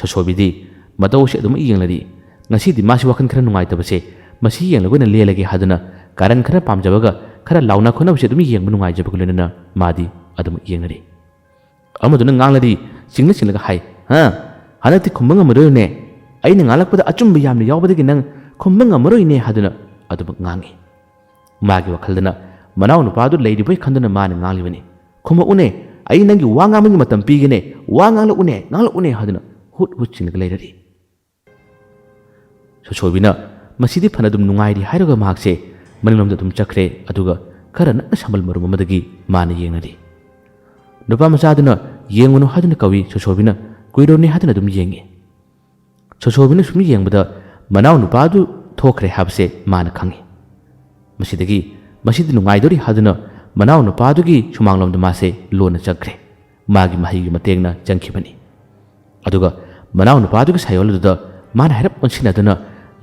ꯁꯣꯁꯣꯕꯤꯗꯤ ꯃꯇꯧ ꯑꯁꯤ ꯑꯗꯨꯃꯛ ꯌꯦꯡꯂꯔꯤ꯫ ꯉꯁꯤꯗꯤ ꯃꯥꯁꯤ ꯋꯥꯈꯜ ꯈꯔ ꯅꯨꯡꯉꯥꯏꯇꯕꯁꯦ ꯃꯁꯤ ꯌꯦꯡꯂꯒ ꯑꯣꯏꯅ ꯂꯦꯜꯂꯒꯦ ꯍꯥꯏꯗꯨꯅ ꯀꯥꯔꯟ ꯈꯔ ꯄꯥꯝꯖꯕꯒ ꯈꯔ ꯂꯥꯎꯅ ꯈꯣꯠꯅꯕꯁꯦ ꯑꯗꯨꯝ ꯌꯦꯡꯕ ꯅꯨꯡꯉꯥꯏꯖꯕꯒ ꯂꯣꯏꯅꯅ ꯃꯥꯗꯤ ꯑꯗꯨꯃꯛ ꯌꯦꯡꯅꯔꯤ꯫ ꯑꯃꯗꯨꯅ ꯉꯥꯡꯂꯗꯤ ꯆꯤꯡꯅ ꯆꯤꯡꯂꯒ ꯍꯥꯏ, "ꯍꯥ? ꯍꯟꯗꯛꯇꯤ ꯈꯨꯝꯕ ꯉꯝꯃꯔꯣꯏꯅꯦ꯫ ꯑꯩꯅ ꯉꯥꯡꯂꯛꯄꯗ ꯑꯆꯨꯝꯕ ꯌꯥꯝꯅ ꯌꯥꯎꯕꯗꯒꯤ ꯅꯪ ꯈꯨꯝꯕ ꯉꯝꯃꯔꯣꯏꯅꯦ" ꯍꯥꯏꯗꯨꯅ ꯑꯗꯨꯃꯛ ꯉꯥꯡꯉꯤ꯫ ꯃꯥꯒꯤ ꯋꯥꯈꯜꯗꯅ ꯃꯅꯥꯎ ꯅꯨꯄꯥꯗꯨ ꯂꯩꯔꯤꯕꯣꯏ ꯈꯟꯗꯨꯅ ꯃꯥꯅ ꯉꯥꯡꯂꯤꯕꯅꯤ꯫ "ꯈꯨꯝꯃꯛꯎꯅꯦ, ꯑꯩ ꯅꯪꯒꯤ ꯋꯥ ꯉꯥꯡꯕꯒꯤ ꯃꯇꯝ ꯄꯤꯒꯦꯅꯦ, ꯋꯥ ꯉꯥꯡꯂꯛꯎꯅꯦ, ꯉꯥꯡꯂꯛꯎꯅꯦ" ꯍꯥꯏꯗꯨꯅ ꯍꯨꯠ ꯍꯨꯠ ꯆꯤꯡꯂꯒ ꯂꯩꯔꯔꯤ꯫ ꯁꯣꯁꯣꯕꯤꯅ ꯃꯁꯤꯗꯤ ꯐꯅꯗꯨꯝ ꯅꯨꯡꯉꯥꯏꯔꯤ ꯍꯥꯏꯔꯒ ꯃꯍꯥꯛꯁꯦ ꯃꯅꯤꯡꯂꯣꯝꯗ ꯑꯗꯨꯝ ꯆꯠꯈ꯭ꯔꯦ, ꯑꯗꯨꯒ ꯈꯔ ꯅꯛꯅ ꯁꯝꯕꯜ ꯃꯔꯨꯝ ꯑꯃꯗꯒꯤ ꯃꯥꯅ ꯌꯦꯡꯅꯔꯤ꯫ ꯅꯨꯄꯥ ꯃꯆꯥꯗꯨꯅ ꯌꯦꯡꯉꯨꯅꯨ ꯍꯥꯏꯗꯨꯅ ꯀꯧꯏ, ꯁꯣꯁꯣꯕꯤꯅ ꯀꯨꯏꯔꯣꯅꯦ ꯍꯥꯏꯗꯨꯅ ꯑꯗꯨꯝ ꯌꯦꯡꯉꯤ꯫ ꯁꯣꯁꯣꯕꯤꯅ ꯁꯨꯝ ꯌꯦꯡꯕꯗ ꯃꯅꯥꯎ ꯅꯨꯄꯥꯗꯨ ꯊꯣꯛꯈ꯭ꯔꯦ ꯍꯥꯏꯕꯁꯦ ꯃꯥꯅ ꯈꯪꯉꯤ꯫ ꯃꯁꯤꯗꯒꯤ ꯃꯁꯤꯗꯤ ꯅꯨꯡꯉꯥꯏꯗꯣꯔꯤ ꯍꯥꯏꯗꯨꯅ ꯃꯅꯥꯎ ꯅꯨꯄꯥꯗꯨꯒꯤ ꯁꯨꯃꯥꯡꯂꯣꯝꯗ ꯃꯥꯁꯦ ꯂꯣꯟꯅ ꯆꯪꯈ꯭ꯔꯦ꯫ ꯃꯥꯒꯤ ꯃꯍꯩꯒꯤ ꯃꯇꯦꯡꯅ ꯆꯪꯈꯤꯕꯅꯤ꯫ ꯑꯗꯨꯒ ꯃꯅꯥꯎ ꯅꯨꯄꯥꯗꯨꯒꯤ ꯁꯥꯌꯣꯜ ꯑꯗꯨꯗ ꯃꯥꯅ ꯍꯥꯏꯔꯞ ꯑꯣꯟꯁꯤꯟꯅꯗꯨꯅ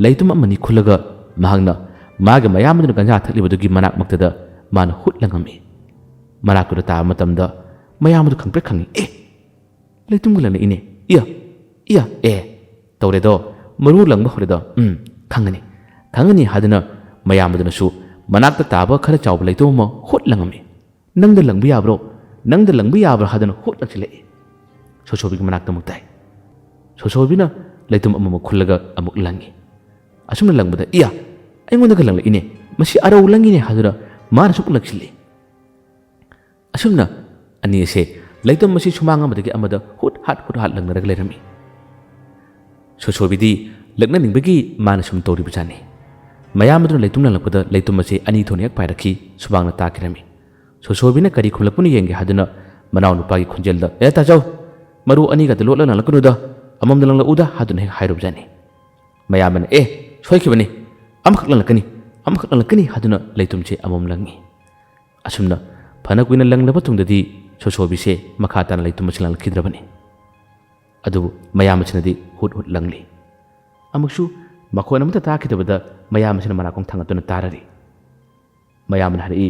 ꯂꯩꯇꯨꯝ ꯑꯃꯅꯤ ꯈꯨꯜꯂꯒ ꯃꯍꯥꯛꯅ ꯃꯥꯒꯤ ꯃꯌꯥꯝꯕꯗꯨꯅ ꯒꯟꯖꯥ ꯊꯛꯂꯤꯕꯗꯨꯒꯤ ꯃꯅꯥꯛꯃꯛꯇꯗ ꯃꯥꯅ ꯍꯨꯠ ꯂꯪꯉꯝꯃꯤ꯫ ꯃꯅꯥꯛꯇꯨꯗ ꯇꯥꯕ ꯃꯇꯝꯗ ꯃꯌꯥꯝꯕꯗꯨ ꯈꯪꯄ꯭ꯔꯦꯛ ꯈꯪꯉꯤ꯫ "ꯑꯦ! ꯂꯩꯇꯨꯝꯒ ꯂꯪꯂꯛꯏꯅꯦ꯫ ꯏꯌꯥ! ꯏꯌꯥ! ꯑꯦ! ꯇꯧꯔꯦꯗꯣ, ꯃꯔꯨ ꯂꯪꯕ ꯍꯧꯔꯦꯗꯣ꯫ ꯎꯝ, ꯈꯪꯉꯅꯤ, ꯈꯪꯉꯅꯤ" ꯍꯥꯏꯗꯨꯅ ꯃꯌꯥꯝꯕꯗꯨꯅꯁꯨ ꯃꯅꯥꯛꯇ ꯇꯥꯕ ꯈꯔ ꯆꯥꯎꯕ ꯂꯩꯇꯨꯝ ꯑꯃ ꯍꯨꯠ ꯂꯪꯉꯝꯃꯤ꯫ "ꯅꯪꯗ ꯂꯪꯕ ꯌꯥꯕ꯭ꯔꯣ? ꯅꯪꯗ ꯂꯪꯕ ꯌꯥꯕ꯭ꯔꯥ?" ꯍꯥꯏꯗꯨꯅ ꯍꯨꯠ ꯂꯪꯁꯤꯜꯂꯛꯏ꯫ ꯁꯣꯁꯣꯕꯤꯒꯤ ꯃꯅꯥꯛꯇ ꯑꯃꯨꯛ ꯇꯥꯏ꯫ ꯁꯣꯁꯣꯕꯤꯅ ꯂꯩꯇꯨꯝ ꯑꯃꯃꯨꯛ ꯈꯨꯜꯂꯒ ꯑꯃꯨꯛ ꯂꯪꯉꯤ꯫ ꯑꯁꯨꯝꯅ ꯂꯪꯕꯗ, "ꯏꯌꯥ, ꯑꯩꯉꯣꯟꯗꯒ ꯂꯪꯂꯛꯏꯅꯦ, ꯃꯁꯤ ꯑꯔꯧ ꯂꯪꯉꯤꯅꯦ" ꯍꯥꯏꯗꯨꯅ ꯃꯥꯅꯁꯨ ꯑꯃꯨꯛ ꯂꯪꯁꯤꯜꯂꯤ꯫ ꯑꯁꯨꯝꯅ ꯑꯅꯤ ꯑꯁꯦ ꯂꯩꯇꯨꯝ ꯑꯁꯤ ꯁꯨꯃꯥꯡ ꯑꯃꯗꯒꯤ ꯑꯃꯗ ꯍꯨꯠ ꯍꯥꯠ ꯍꯨꯠ ꯍꯥꯠ ꯂꯪꯅꯔꯒ ꯂꯩꯔꯝꯃꯤ꯫ ꯁꯣꯁꯣꯕꯤꯗꯤ ꯂꯛꯅꯅꯤꯡꯕꯒꯤ ꯃꯥꯅ ꯁꯨꯝ ꯇꯧꯔꯤꯕꯖꯥꯠꯅꯤ꯫ ꯃꯌꯥꯝ ꯑꯗꯨꯅ ꯂꯩꯇꯨꯝ ꯂꯪꯂꯛꯄꯗ ꯂꯩꯇꯨꯝ ꯑꯁꯦ ꯑꯅꯤ ꯊꯣꯛꯅ ꯍꯦꯛ ꯄꯥꯏꯔꯛꯈꯤ, ꯁꯨꯃꯥꯡꯅ ꯇꯥꯈꯤꯔꯝꯃꯤ꯫ ꯁꯣꯁꯣꯕꯤꯅ ꯀꯔꯤ ꯈꯨꯝꯂꯛꯄꯅꯣ ꯌꯦꯡꯒꯦ ꯍꯥꯏꯗꯨꯅ ꯃꯅꯥꯎ ꯅꯨꯄꯥꯒꯤ ꯈꯣꯟꯖꯦꯜꯗ, "ꯑꯦ ꯇꯥꯆꯧ, ꯃꯔꯨ ꯑꯅꯤꯒꯗ ꯂꯣꯠꯂ ꯂꯪꯂꯛꯀꯅꯨꯗ, ꯑꯃꯃꯝꯗ ꯂꯪꯂꯛꯎꯗ" ꯍꯥꯏꯗꯨꯅ ꯍꯦꯛ ꯍꯥꯏꯔꯨꯕꯖꯥꯠꯅꯤ꯫ ꯃꯌꯥꯝꯕꯅ, "ꯑꯦ, ꯁꯣꯏꯈꯤꯕꯅꯤ, ꯑꯃꯈꯛ ꯂꯪꯂꯛꯀꯅꯤ, ꯑꯃꯈꯛ ꯂꯪꯂꯛꯀꯅꯤ" ꯍꯥꯏꯗꯨꯅ ꯂꯩꯇꯨꯝꯁꯦ ꯑꯃꯃꯝ ꯂꯪꯉꯤ꯫ ꯑꯁꯨꯝꯅ ꯐꯅ ꯀꯨꯏꯅ ꯂꯪꯂꯕ ꯇꯨꯡꯗꯗꯤ ꯁꯣꯁꯣꯕꯤꯁꯦ ꯃꯈꯥ ꯇꯥꯅ ꯂꯩꯇꯨꯝ ꯑꯁꯤ ꯂꯪꯂꯛꯈꯤꯗ꯭ꯔꯕꯅꯤ꯫ ꯑꯗꯨꯕꯨ ꯃꯌꯥꯝꯕꯁꯤꯅꯗꯤ ꯍꯨꯠ ꯍꯨꯠ ꯂꯪꯂꯤ꯫ ꯑꯃꯨꯛꯁꯨ ꯃꯈꯣꯟ ꯑꯃꯠꯇ ꯇꯥꯈꯤꯗꯕꯗ ꯃꯌꯥꯝꯕꯁꯤꯅ ꯃꯅꯥꯀꯣꯡ ꯊꯥꯡꯒꯠꯇꯨꯅ ꯇꯥꯔꯔꯤ꯫ ꯃꯌꯥꯝꯕꯅ ꯍꯥꯏꯔꯛꯏ,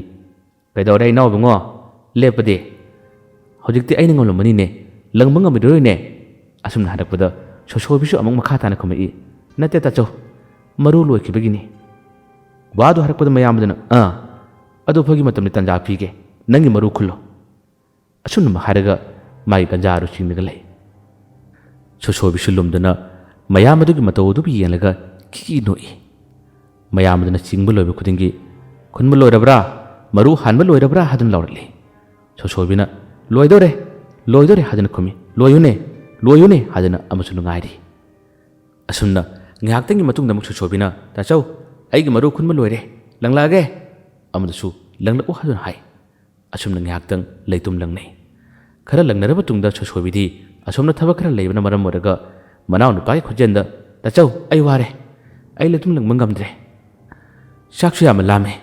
"ꯀꯩꯗꯧꯔꯦ ꯏꯅꯥꯎ ꯏꯕꯨꯡꯉꯣ? ꯂꯦꯞꯄꯗꯤ? ꯍꯧꯖꯤꯛꯇꯤ ꯑꯩꯅ ꯉꯝꯂꯝꯃꯅꯤꯅꯦ, ꯂꯪꯕ ꯉꯝꯃꯤꯔꯣꯏꯅꯦ?" ꯑꯁꯨꯝꯅ ꯍꯥꯏꯔꯛꯄꯗ ꯁꯣꯁꯣꯕꯤꯁꯨ ꯑꯃꯨꯛ ꯃꯈꯥ ꯇꯥꯅ ꯈꯨꯝꯃꯛꯏ, "ꯅꯠꯇꯦ ꯇꯥꯆꯧ, ꯃꯔꯨ ꯂꯣꯏꯈꯤꯕꯒꯤꯅꯤ"꯫ ꯋꯥꯗꯨ ꯍꯥꯏꯔꯛꯄꯗ ꯃꯌꯥꯝꯕꯗꯨꯅ, "ꯑꯥ, ꯑꯗꯨ ꯐꯥꯒꯤ ꯃꯇꯝꯗꯤ ꯇꯥꯟꯖꯥ ꯄꯤꯒꯦ, ꯅꯪꯒꯤ ꯃꯔꯨ ꯈꯨꯜꯂꯣ"꯫ ꯑꯁꯨꯝꯅ ꯍꯥꯏꯔꯒ ꯃꯥꯒꯤ ꯒꯟꯖꯥ ꯑꯗꯨ ꯆꯤꯡꯂꯒ ꯂꯩ꯫ ꯁꯣꯁꯣꯕꯤꯁꯨ ꯂꯨꯝꯗꯨꯅ ꯃꯌꯥꯝ ꯑꯗꯨꯒꯤ ꯃꯇꯧ ꯑꯗꯨꯕꯨ ꯌꯦꯡꯂꯒ ꯀꯤꯀꯤ ꯅꯣꯛꯏ꯫ ꯃꯌꯥꯝ ꯑꯗꯨꯅ ꯆꯤꯡꯕ ꯂꯣꯏꯕ ꯈꯨꯗꯤꯡꯒꯤ, "ꯈꯨꯟꯕ ꯂꯣꯏꯔꯕ꯭ꯔꯥ? ꯃꯔꯨ ꯍꯥꯟꯕ ꯂꯣꯏꯔꯕ꯭ꯔꯥ?" ꯍꯥꯏꯗꯨꯅ ꯂꯥꯎꯔꯛꯂꯤ꯫ ꯁꯣꯁꯣꯕꯤꯅ, "ꯂꯣꯏꯗꯧꯔꯦ, ꯂꯣꯏꯗꯧꯔꯦ" ꯍꯥꯏꯗꯨꯅ ꯈꯨꯝꯃꯤ꯫ "ꯂꯣꯏꯌꯨꯅꯦ, ꯂꯣꯏꯌꯨꯅꯦ" ꯍꯥꯏꯗꯨꯅ ꯑꯃꯁꯨ ꯅꯨꯡꯉꯥꯏꯔꯤ꯫ ꯑꯁꯨꯝꯅ ꯉꯥꯏꯍꯥꯛꯇꯪꯒꯤ ꯃꯇꯨꯡꯗ ꯑꯃꯨꯛ ꯁꯣꯁꯣꯕꯤꯅ, "ꯇꯥꯆꯧ, ꯑꯩꯒꯤ ꯃꯔꯨ ꯈꯨꯟꯕ ꯂꯣꯏꯔꯦ, ꯂꯪꯂꯛꯑꯒꯦ"꯫ ꯑꯃꯗꯨꯁꯨ, "ꯂꯪꯂꯛꯎ" ꯍꯥꯏꯗꯨꯅ ꯍꯥꯏ꯫ ꯑꯁꯨꯝꯅ ꯉꯥꯏꯍꯥꯛꯇꯪ ꯂꯩꯇꯨꯝ ꯂꯪꯅꯩ꯫ ꯈꯔ ꯂꯪꯅꯔꯕ ꯇꯨꯡꯗ ꯁꯣꯁꯣꯕꯤꯗꯤ ꯑꯁꯣꯝꯅ ꯊꯕꯛ ꯈꯔ ꯂꯩꯕꯅ ꯃꯔꯝ ꯑꯣꯏꯔꯒ ꯃꯅꯥꯎ ꯅꯨꯄꯥꯒꯤ ꯈꯣꯟꯖꯦꯜꯗ, "ꯇꯥꯆꯧ, ꯑꯩ ꯋꯥꯔꯦ, ꯑꯩ ꯂꯩꯇꯨꯝ ꯂꯪꯕ ꯉꯝꯗ꯭ꯔꯦ, ꯆꯥꯛꯁꯨ ꯌꯥꯝꯅ ꯂꯥꯝꯃꯦ,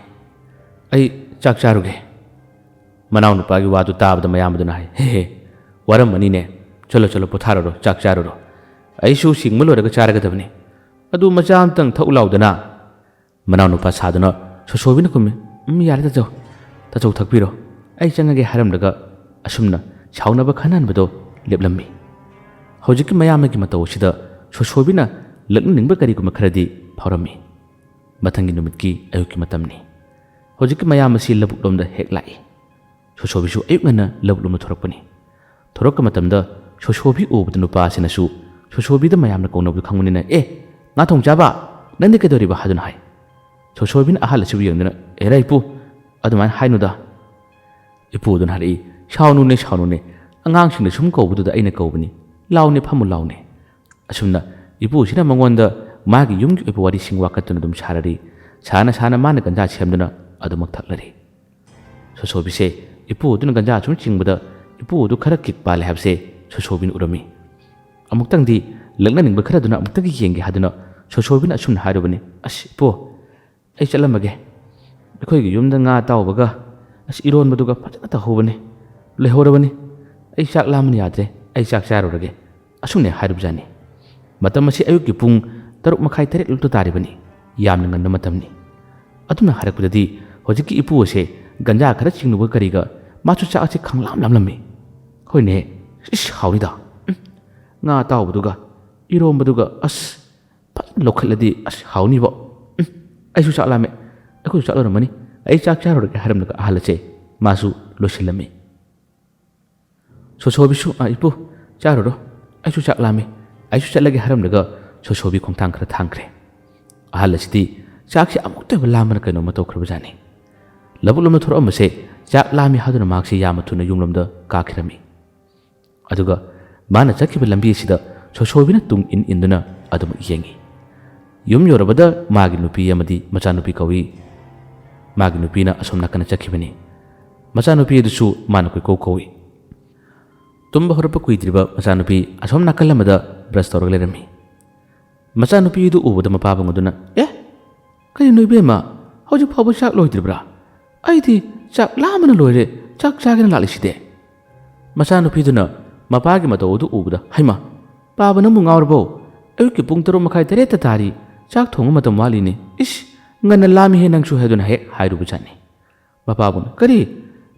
ꯑꯩ ꯆꯥꯛ ꯆꯥꯔꯨꯒꯦ"꯫ ꯃꯅꯥꯎ ꯅꯨꯄꯥꯒꯤ ꯋꯥꯗꯨ ꯇꯥꯕꯗ ꯃꯌꯥꯝꯕꯗꯨꯅ ꯍꯥꯏ, "ꯍꯦ ꯍꯦ, ꯋꯥꯔꯝꯃꯅꯤꯅꯦ, ꯆꯠꯂꯣ ꯆꯠꯂꯣ, ꯄꯣꯊꯥꯔꯨꯔꯣ, ꯆꯥꯛ ꯆꯥꯔꯨꯔꯣ, ꯑꯩꯁꯨ ꯆꯤꯡꯕ ꯂꯣꯏꯔꯒ ꯆꯥꯔꯒꯗꯕꯅꯤ, ꯑꯗꯨ ꯃꯆꯥ ꯑꯃꯇꯪ ꯊꯛꯎ ꯂꯥꯎꯗꯅ"꯫ ꯃꯅꯥꯎꯅꯨꯄꯥ ꯁꯥꯗꯨꯅ ꯁꯣꯁꯣꯕꯤꯅ ꯈꯨꯝꯃꯤ, "ꯎꯝ, ꯌꯥꯔꯦ ꯇꯥꯆꯧ, ꯇꯥꯆꯧ ꯊꯛꯄꯤꯔꯣ, ꯑꯩ ꯆꯪꯉꯒꯦ" ꯍꯥꯏꯔꯝꯂꯒ ꯑꯁꯨꯝꯅ ꯁꯥꯎꯅꯕ ꯈꯟꯅꯍꯟꯕꯗꯣ ꯂꯦꯞꯂꯝꯃꯤ꯫ ꯍꯧꯖꯤꯛꯀꯤ ꯃꯌꯥꯝꯕꯒꯤ ꯃꯇꯧ ꯑꯁꯤꯗ ꯁꯣꯁꯣꯕꯤꯅ ꯂꯛꯅꯅꯤꯡꯕ ꯀꯔꯤꯒꯨꯝꯕ ꯈꯔꯗꯤ ꯐꯥꯎꯔꯝꯃꯤ꯫ ꯃꯊꯪꯒꯤ ꯅꯨꯃꯤꯠꯀꯤ ꯑꯌꯨꯛꯀꯤ ꯃꯇꯝꯅꯤ꯫ ꯍꯧꯖꯤꯛꯀꯤ ꯃꯌꯥꯝ ꯑꯁꯤ ꯂꯧꯕꯨꯛ ꯂꯣꯝꯗ ꯍꯦꯛ ꯂꯥꯛꯏ꯫ ꯁꯣꯁꯣꯕꯤꯁꯨ ꯑꯌꯨꯛ ꯉꯟꯅ ꯂꯧꯕꯨꯛ ꯂꯣꯝꯗ ꯊꯣꯔꯛꯄꯅꯤ꯫ ꯊꯣꯔꯛꯄ ꯃꯇꯝꯗ ꯁꯣꯁꯣꯕꯤ ꯎꯕꯗ ꯅꯨꯄꯥꯁꯤꯅꯁꯨ ꯁꯣꯁꯣꯕꯤꯗ ꯃꯌꯥꯝꯅ ꯀꯧꯅꯕꯗꯨ ꯈꯪꯕꯅꯤꯅ, "ꯑꯦ, ꯉꯥ ꯊꯣꯡ ꯆꯥꯕ, ꯅꯪꯗꯤ ꯀꯩꯗꯧꯔꯤꯕ?" ꯍꯥꯏꯗꯨꯅ ꯍꯥꯏ꯫ ꯁꯣꯁꯣꯕꯤꯅ ꯑꯍꯜ ꯑꯁꯤꯕꯨ ꯌꯦꯡꯗꯨꯅ, "ꯑꯦꯔꯥ ꯏꯄꯨ, ꯑꯗꯨꯃꯥꯏꯅ ꯍꯥꯏꯅꯨꯗ꯫" ꯏꯄꯨ ꯑꯗꯨꯅ ꯍꯥꯏꯔꯛꯏ, "ꯁꯥꯎꯅꯨꯅꯦ, ꯁꯥꯎꯅꯨꯅꯦ, ꯑꯉꯥꯡꯁꯤꯡꯅ ꯁꯨꯝ ꯀꯧꯕꯗꯨꯗ ꯑꯩꯅ ꯀꯧꯕꯅꯤ, ꯂꯥꯎꯅꯦ, ꯐꯝꯃꯨ ꯂꯥꯎꯅꯦ꯫" ꯑꯁꯨꯝꯅ ꯏꯄꯨꯁꯤꯅ ꯃꯉꯣꯟꯗ ꯃꯥꯒꯤ ꯌꯨꯝꯒꯤ ꯑꯣꯏꯕ ꯋꯥꯔꯤꯁꯤꯡ ꯋꯥꯀꯠꯇꯨꯅ ꯑꯗꯨꯝ ꯁꯥꯔꯔꯤ꯫ ꯁꯥꯅ ꯁꯥꯅ ꯃꯥꯅ ꯒꯟꯖꯥ ꯁꯦꯝꯗꯨꯅ ꯑꯗꯨꯃꯛ ꯊꯛꯂꯔꯤ꯫ ꯁꯣꯁꯣꯕꯤꯁꯦ ꯏꯄꯨ ꯑꯗꯨꯅ ꯒꯟꯖꯥ ꯁꯨꯝ ꯆꯤꯡꯕꯗ ꯏꯄꯨ ꯑꯗꯨ ꯈꯔ ꯀꯤꯛ ꯄꯥꯜꯂꯦ ꯍꯥꯏꯕꯁꯦ ꯁꯣꯁꯣꯕꯤꯅ ꯎꯔꯝꯃꯤ꯫ ꯑꯃꯨꯛꯇꯪꯗꯤ ꯂꯛꯅꯅꯤꯡꯕ ꯈꯔꯗꯨꯅ ꯑꯃꯨꯛꯇꯪꯗꯤ ꯌꯦꯡꯒꯦ ꯍꯥꯏꯗꯨꯅ ꯁꯣꯁꯣꯕꯤꯅ ꯑꯁꯨꯝꯅ ꯍꯥꯏꯔꯨꯕꯅꯤ, "ꯑꯁ ꯏꯄꯨ, ꯑꯩ ꯆꯠꯂꯝꯃꯒꯦ꯫ ꯑꯩꯈꯣꯏꯒꯤ ꯌꯨꯝꯗ ꯉꯥ ꯑꯇꯥꯎꯕꯒ ꯑꯁ ꯏꯔꯣꯟꯕꯗꯨꯒ ꯐꯖꯅ ꯇꯧꯍꯧꯕꯅꯤ꯫ ꯂꯩꯍꯧꯔꯕꯅꯤ꯫ ꯑꯩ ꯆꯥꯛ ꯂꯥꯝꯕꯅ ꯌꯥꯗ꯭ꯔꯦ꯫ ꯑꯩ ꯆꯥꯛ ꯆꯥꯔꯨꯔꯒꯦ꯫" ꯑꯁꯨꯝꯅ ꯍꯥꯏꯔꯨꯕꯖꯥꯠꯅꯤ꯫ ꯃꯇꯝ ꯑꯁꯤ ꯑꯌꯨꯛꯀꯤ ꯄꯨꯡ ꯇꯔꯨꯛ ꯃꯈꯥꯏ, ꯇꯔꯦꯠ ꯂꯣꯝꯇ ꯇꯥꯔꯤꯕꯅꯤ꯫ ꯌꯥꯝꯅ ꯉꯟꯕ ꯃꯇꯝꯅꯤ꯫ ꯑꯗꯨꯅ ꯍꯥꯏꯔꯛꯄꯗꯗꯤ ꯍꯧꯖꯤꯛꯀꯤ ꯏꯄꯨ ꯑꯁꯦ ꯒꯟꯖꯥ ꯈꯔ ꯆꯤꯡꯂꯨꯕ ꯀꯔꯤꯒ ꯃꯥꯁꯨ ꯆꯥꯛ ꯑꯁꯦ ꯈꯪꯂꯥꯝ ꯂꯥꯝꯂꯝꯃꯤ꯫ "ꯍꯣꯏꯅꯦ, ꯏꯁ, ꯍꯥꯎꯅꯤꯗ꯫ ꯎꯝ, ꯉꯥ ꯑꯇꯥꯎꯕꯗꯨꯒ ꯏꯔꯣꯝꯕꯗꯨꯒ ꯑꯁ ꯐꯖꯅ ꯂꯧꯈꯠꯂꯗꯤ ꯑꯁ ꯍꯥꯎꯅꯤꯕꯣ꯫ ꯎꯝ, ꯑꯩꯁꯨ ꯆꯥꯛ ꯂꯥꯝꯃꯦ꯫ ꯑꯩꯈꯣꯏꯁꯨ ꯆꯥꯛ ꯂꯣꯏꯔꯝꯃꯅꯤ꯫ ꯑꯩ ꯆꯥꯛ ꯆꯥꯔꯨꯔꯒꯦ," ꯍꯥꯏꯔꯝꯂꯒ ꯑꯍꯜ ꯑꯁꯦ ꯃꯥꯁꯨ ꯂꯣꯏꯁꯤꯜꯂꯝꯃꯤ꯫ ꯁꯣꯁꯣꯕꯤꯁꯨ, "ꯑ, ꯏꯄꯨ, ꯆꯥꯔꯨꯔꯣ꯫ ꯑꯩꯁꯨ ꯆꯥꯛ ꯂꯥꯝꯃꯤ꯫ ꯑꯩꯁꯨ ꯆꯠꯂꯒꯦ," ꯍꯥꯏꯔꯝꯂꯒ ꯁꯣꯁꯣꯕꯤ ꯈꯣꯡꯊꯥꯡ ꯈꯔ ꯊꯥꯡꯈ꯭ꯔꯦ꯫ ꯑꯍꯜ ꯑꯁꯤꯗꯤ ꯆꯥꯛꯁꯤ ꯑꯃꯨꯛꯇ ꯑꯣꯏꯕ ꯂꯥꯝꯕꯅ ꯀꯩꯅꯣꯝꯃ ꯇꯧꯈ꯭ꯔꯕꯖꯥꯠꯅꯤ꯫ ꯂꯧꯕꯨꯛ ꯂꯣꯝꯗ ꯊꯣꯔꯛꯑꯝꯕꯁꯦ ꯆꯥꯛ ꯂꯥꯝꯃꯤ ꯍꯥꯏꯗꯨꯅ ꯃꯍꯥꯛꯁꯤ ꯌꯥꯝꯅ ꯊꯨꯅ ꯌꯨꯝꯂꯣꯝꯗ ꯀꯥꯈꯤꯔꯝꯃꯤ꯫ ꯑꯗꯨꯒ ꯃꯥꯅ ꯆꯠꯈꯤꯕ ꯂꯝꯕꯤ ꯑꯁꯤꯗ ꯁꯣꯁꯣꯕꯤꯅ ꯇꯨꯡ ꯏꯟ ꯏꯟꯗꯨꯅ ꯑꯗꯨꯃꯛ ꯌꯦꯡꯉꯤ꯫ ꯌꯨꯝ ꯌꯧꯔꯕꯗ ꯃꯥꯒꯤ ꯅꯨꯄꯤ ꯑꯃꯗꯤ ꯃꯆꯥꯅꯨꯄꯤ ꯀꯧꯏ꯫ ꯃꯥꯒꯤ ꯅꯨꯄꯤꯅ ꯑꯁꯣꯝ ꯅꯥꯀꯟꯗ ꯆꯠꯈꯤꯕꯅꯤ꯫ ꯃꯆꯥꯅꯨꯄꯤ ꯑꯗꯨꯁꯨ ꯃꯥꯅ ꯀꯣꯏꯀꯧ ꯀꯧꯏ꯫ ꯇꯨꯝꯕ ꯍꯧꯔꯛꯄ ꯀꯨꯏꯗ꯭ꯔꯤꯕ ꯃꯆꯥꯅꯨꯄꯤ ꯑꯁꯣꯝ ꯅꯥꯀꯜ ꯑꯃꯗ ꯕ꯭ꯔꯁ ꯇꯧꯔꯒ ꯂꯩꯔꯝꯃꯤ꯫ ꯃꯆꯥꯅꯨꯄꯤ ꯑꯗꯨ ꯎꯕꯗ ꯃꯄꯥꯕꯨꯡ ꯑꯗꯨꯅ, "ꯑꯦ, ꯀꯔꯤꯅꯣ ꯏꯕꯦꯝꯃ, ꯍꯧꯖꯤꯛ ꯐꯥꯎꯕ ꯆꯥꯛ ꯂꯣꯏꯗ꯭ꯔꯤꯕ꯭ꯔꯥ? ꯑꯩꯗꯤ ꯆꯥꯛ ꯂꯥꯝꯕꯅ ꯂꯣꯏꯔꯦ, ꯆꯥꯛ ꯆꯥꯒꯦꯅ ꯂꯥꯛꯂꯤꯁꯤꯗꯤ꯫" ꯃꯆꯥꯅꯨꯄꯤꯗꯨꯅ ꯃꯄꯥꯒꯤ ꯃꯇꯧ ꯑꯗꯨ ꯎꯕꯗ, "ꯍꯩꯃꯥ, ꯄꯥꯕ ꯅꯪꯕꯨ ꯉꯥꯎꯔꯕꯣ? ꯑꯌꯨꯛꯀꯤ ꯄꯨꯡ ꯇꯔꯨꯛ ꯃꯈꯥꯏ, ꯇꯔꯦꯠꯇ ꯇꯥꯔꯤ, ꯆꯥꯛ ꯊꯣꯡꯕ ꯃꯇꯝ ꯋꯥꯠꯂꯤꯅꯦ꯫ ꯏꯁ, ꯉꯟꯅ ꯂꯥꯝꯃꯤꯍꯦ ꯅꯪꯁꯨ," ꯍꯥꯏꯗꯨꯅ ꯍꯦꯛ ꯍꯥꯏꯔꯨꯕꯖꯥꯠꯅꯤ꯫ ꯃꯄꯥꯕꯨꯅ, "ꯀꯔꯤ?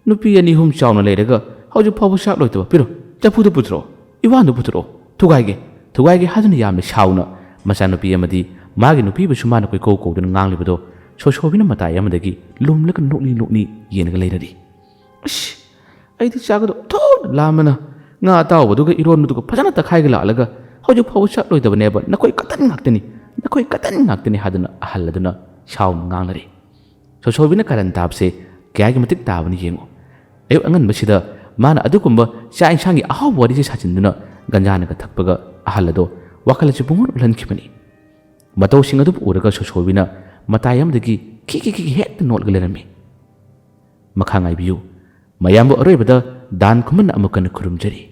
ꯅꯨꯄꯤ ꯑꯅꯤ ꯑꯍꯨꯝ ꯆꯥꯎꯅ ꯂꯩꯔꯒ ꯍꯧꯖꯤꯛ ꯐꯥꯎꯕ ꯆꯥꯛ ꯂꯣꯏꯗꯕ? ꯄꯤꯔꯣ, ꯆꯐꯨꯗꯨ ꯄꯨꯊꯣꯔꯛꯑꯣ, ꯏꯋꯥꯟꯗꯨ ꯄꯨꯊꯣꯔꯛꯑꯣ, ꯊꯨꯒꯥꯏꯒꯦ, ꯊꯨꯒꯥꯏꯒꯦ," ꯍꯥꯏꯗꯨꯅ ꯌꯥꯝꯅ ꯁꯥꯎꯅ ꯃꯆꯥꯅꯨꯄꯤ ꯑꯃꯗꯤ ꯃꯥꯒꯤ ꯅꯨꯄꯤꯕꯨꯁꯨ ꯃꯥꯅ ꯀꯣꯏꯀꯧ ꯀꯧꯗꯨꯅ ꯉꯥꯡꯂꯤꯕꯗꯣ ꯁꯣꯁꯣꯕꯤꯅ ꯃꯇꯥꯏ ꯑꯃꯗꯒꯤ ꯂꯨꯝꯂꯒ ꯅꯣꯛꯅꯤ ꯅꯣꯛꯅꯤ ꯌꯦꯡꯂꯒ ꯂꯩꯔꯔꯤ꯫ "ꯑꯁ, ꯑꯩꯗꯤ ꯆꯥꯛ ꯑꯗꯨ ꯊꯨꯅ ꯂꯥꯝꯕꯅ "ꯉꯥ ꯑꯇꯥꯎꯕꯗꯨꯒ ꯏꯔꯣꯟꯕꯗꯨꯒ ꯐꯖꯅ ꯇꯛꯈꯥꯏꯒ ꯂꯥꯛꯂꯒ ꯍꯧꯖꯤꯛ ꯐꯥꯎꯕ ꯆꯠꯂꯣꯏꯗꯕꯅꯦꯕ, ꯅꯈꯣꯏ ꯀꯇꯟ ꯉꯥꯛꯇꯅꯤ, ꯅꯈꯣꯏ ꯀꯇꯟ ꯉꯥꯛꯇꯅꯤ" ꯍꯥꯏꯗꯨꯅ ꯑꯍꯜ ꯑꯗꯨꯅ ꯁꯥꯎꯅ ꯉꯥꯡꯅꯔꯤ꯫ ꯁꯣꯁꯣꯕꯤꯅ ꯀꯔꯟ ꯇꯥꯕꯁꯦ ꯀꯌꯥꯒꯤ ꯃꯇꯤꯛ ꯇꯥꯕꯅꯤ ꯌꯦꯡꯉꯨ꯫ ꯑꯌꯨꯛ ꯑꯉꯟꯕꯁꯤꯗ ꯃꯥꯅ ꯑꯗꯨꯒꯨꯝꯕ ꯆꯥꯛ ꯏꯟꯁꯥꯡꯒꯤ ꯑꯍꯥꯎꯕ ꯋꯥꯔꯤꯁꯦ ꯁꯥꯖꯤꯟꯗꯨꯅ ꯒꯟꯖꯥꯅꯒ ꯊꯛꯄꯒ ꯑꯍꯜ ꯑꯗꯣ ꯋꯥꯈꯜ ꯑꯁꯤ ꯄꯨꯡꯑꯣꯟ ꯑꯣꯜꯍꯟꯈꯤꯕꯅꯤ꯫ ꯃꯇꯧꯁꯤꯡ ꯑꯗꯨꯕꯨ ꯎꯔꯒ ꯁꯣꯁꯣꯕꯤꯅ ꯃꯇꯥꯏ ꯑꯃꯗꯒꯤ ꯈꯤꯈꯤ ꯈꯤꯈꯤ ꯍꯦꯛꯇ ꯅꯣꯛꯂꯒ ꯂꯩꯔꯝꯃꯤ꯫ "ꯃꯈꯥ ꯉꯥꯏꯕꯤꯌꯨ꯫ ꯃꯌꯥꯝꯕꯨ ꯑꯔꯣꯏꯕꯗ ꯗꯥꯟ ꯈꯨꯃꯟꯅ ꯑꯃꯨꯛ ꯍꯟꯅ ꯈꯨꯔꯨꯝꯖꯔꯤ"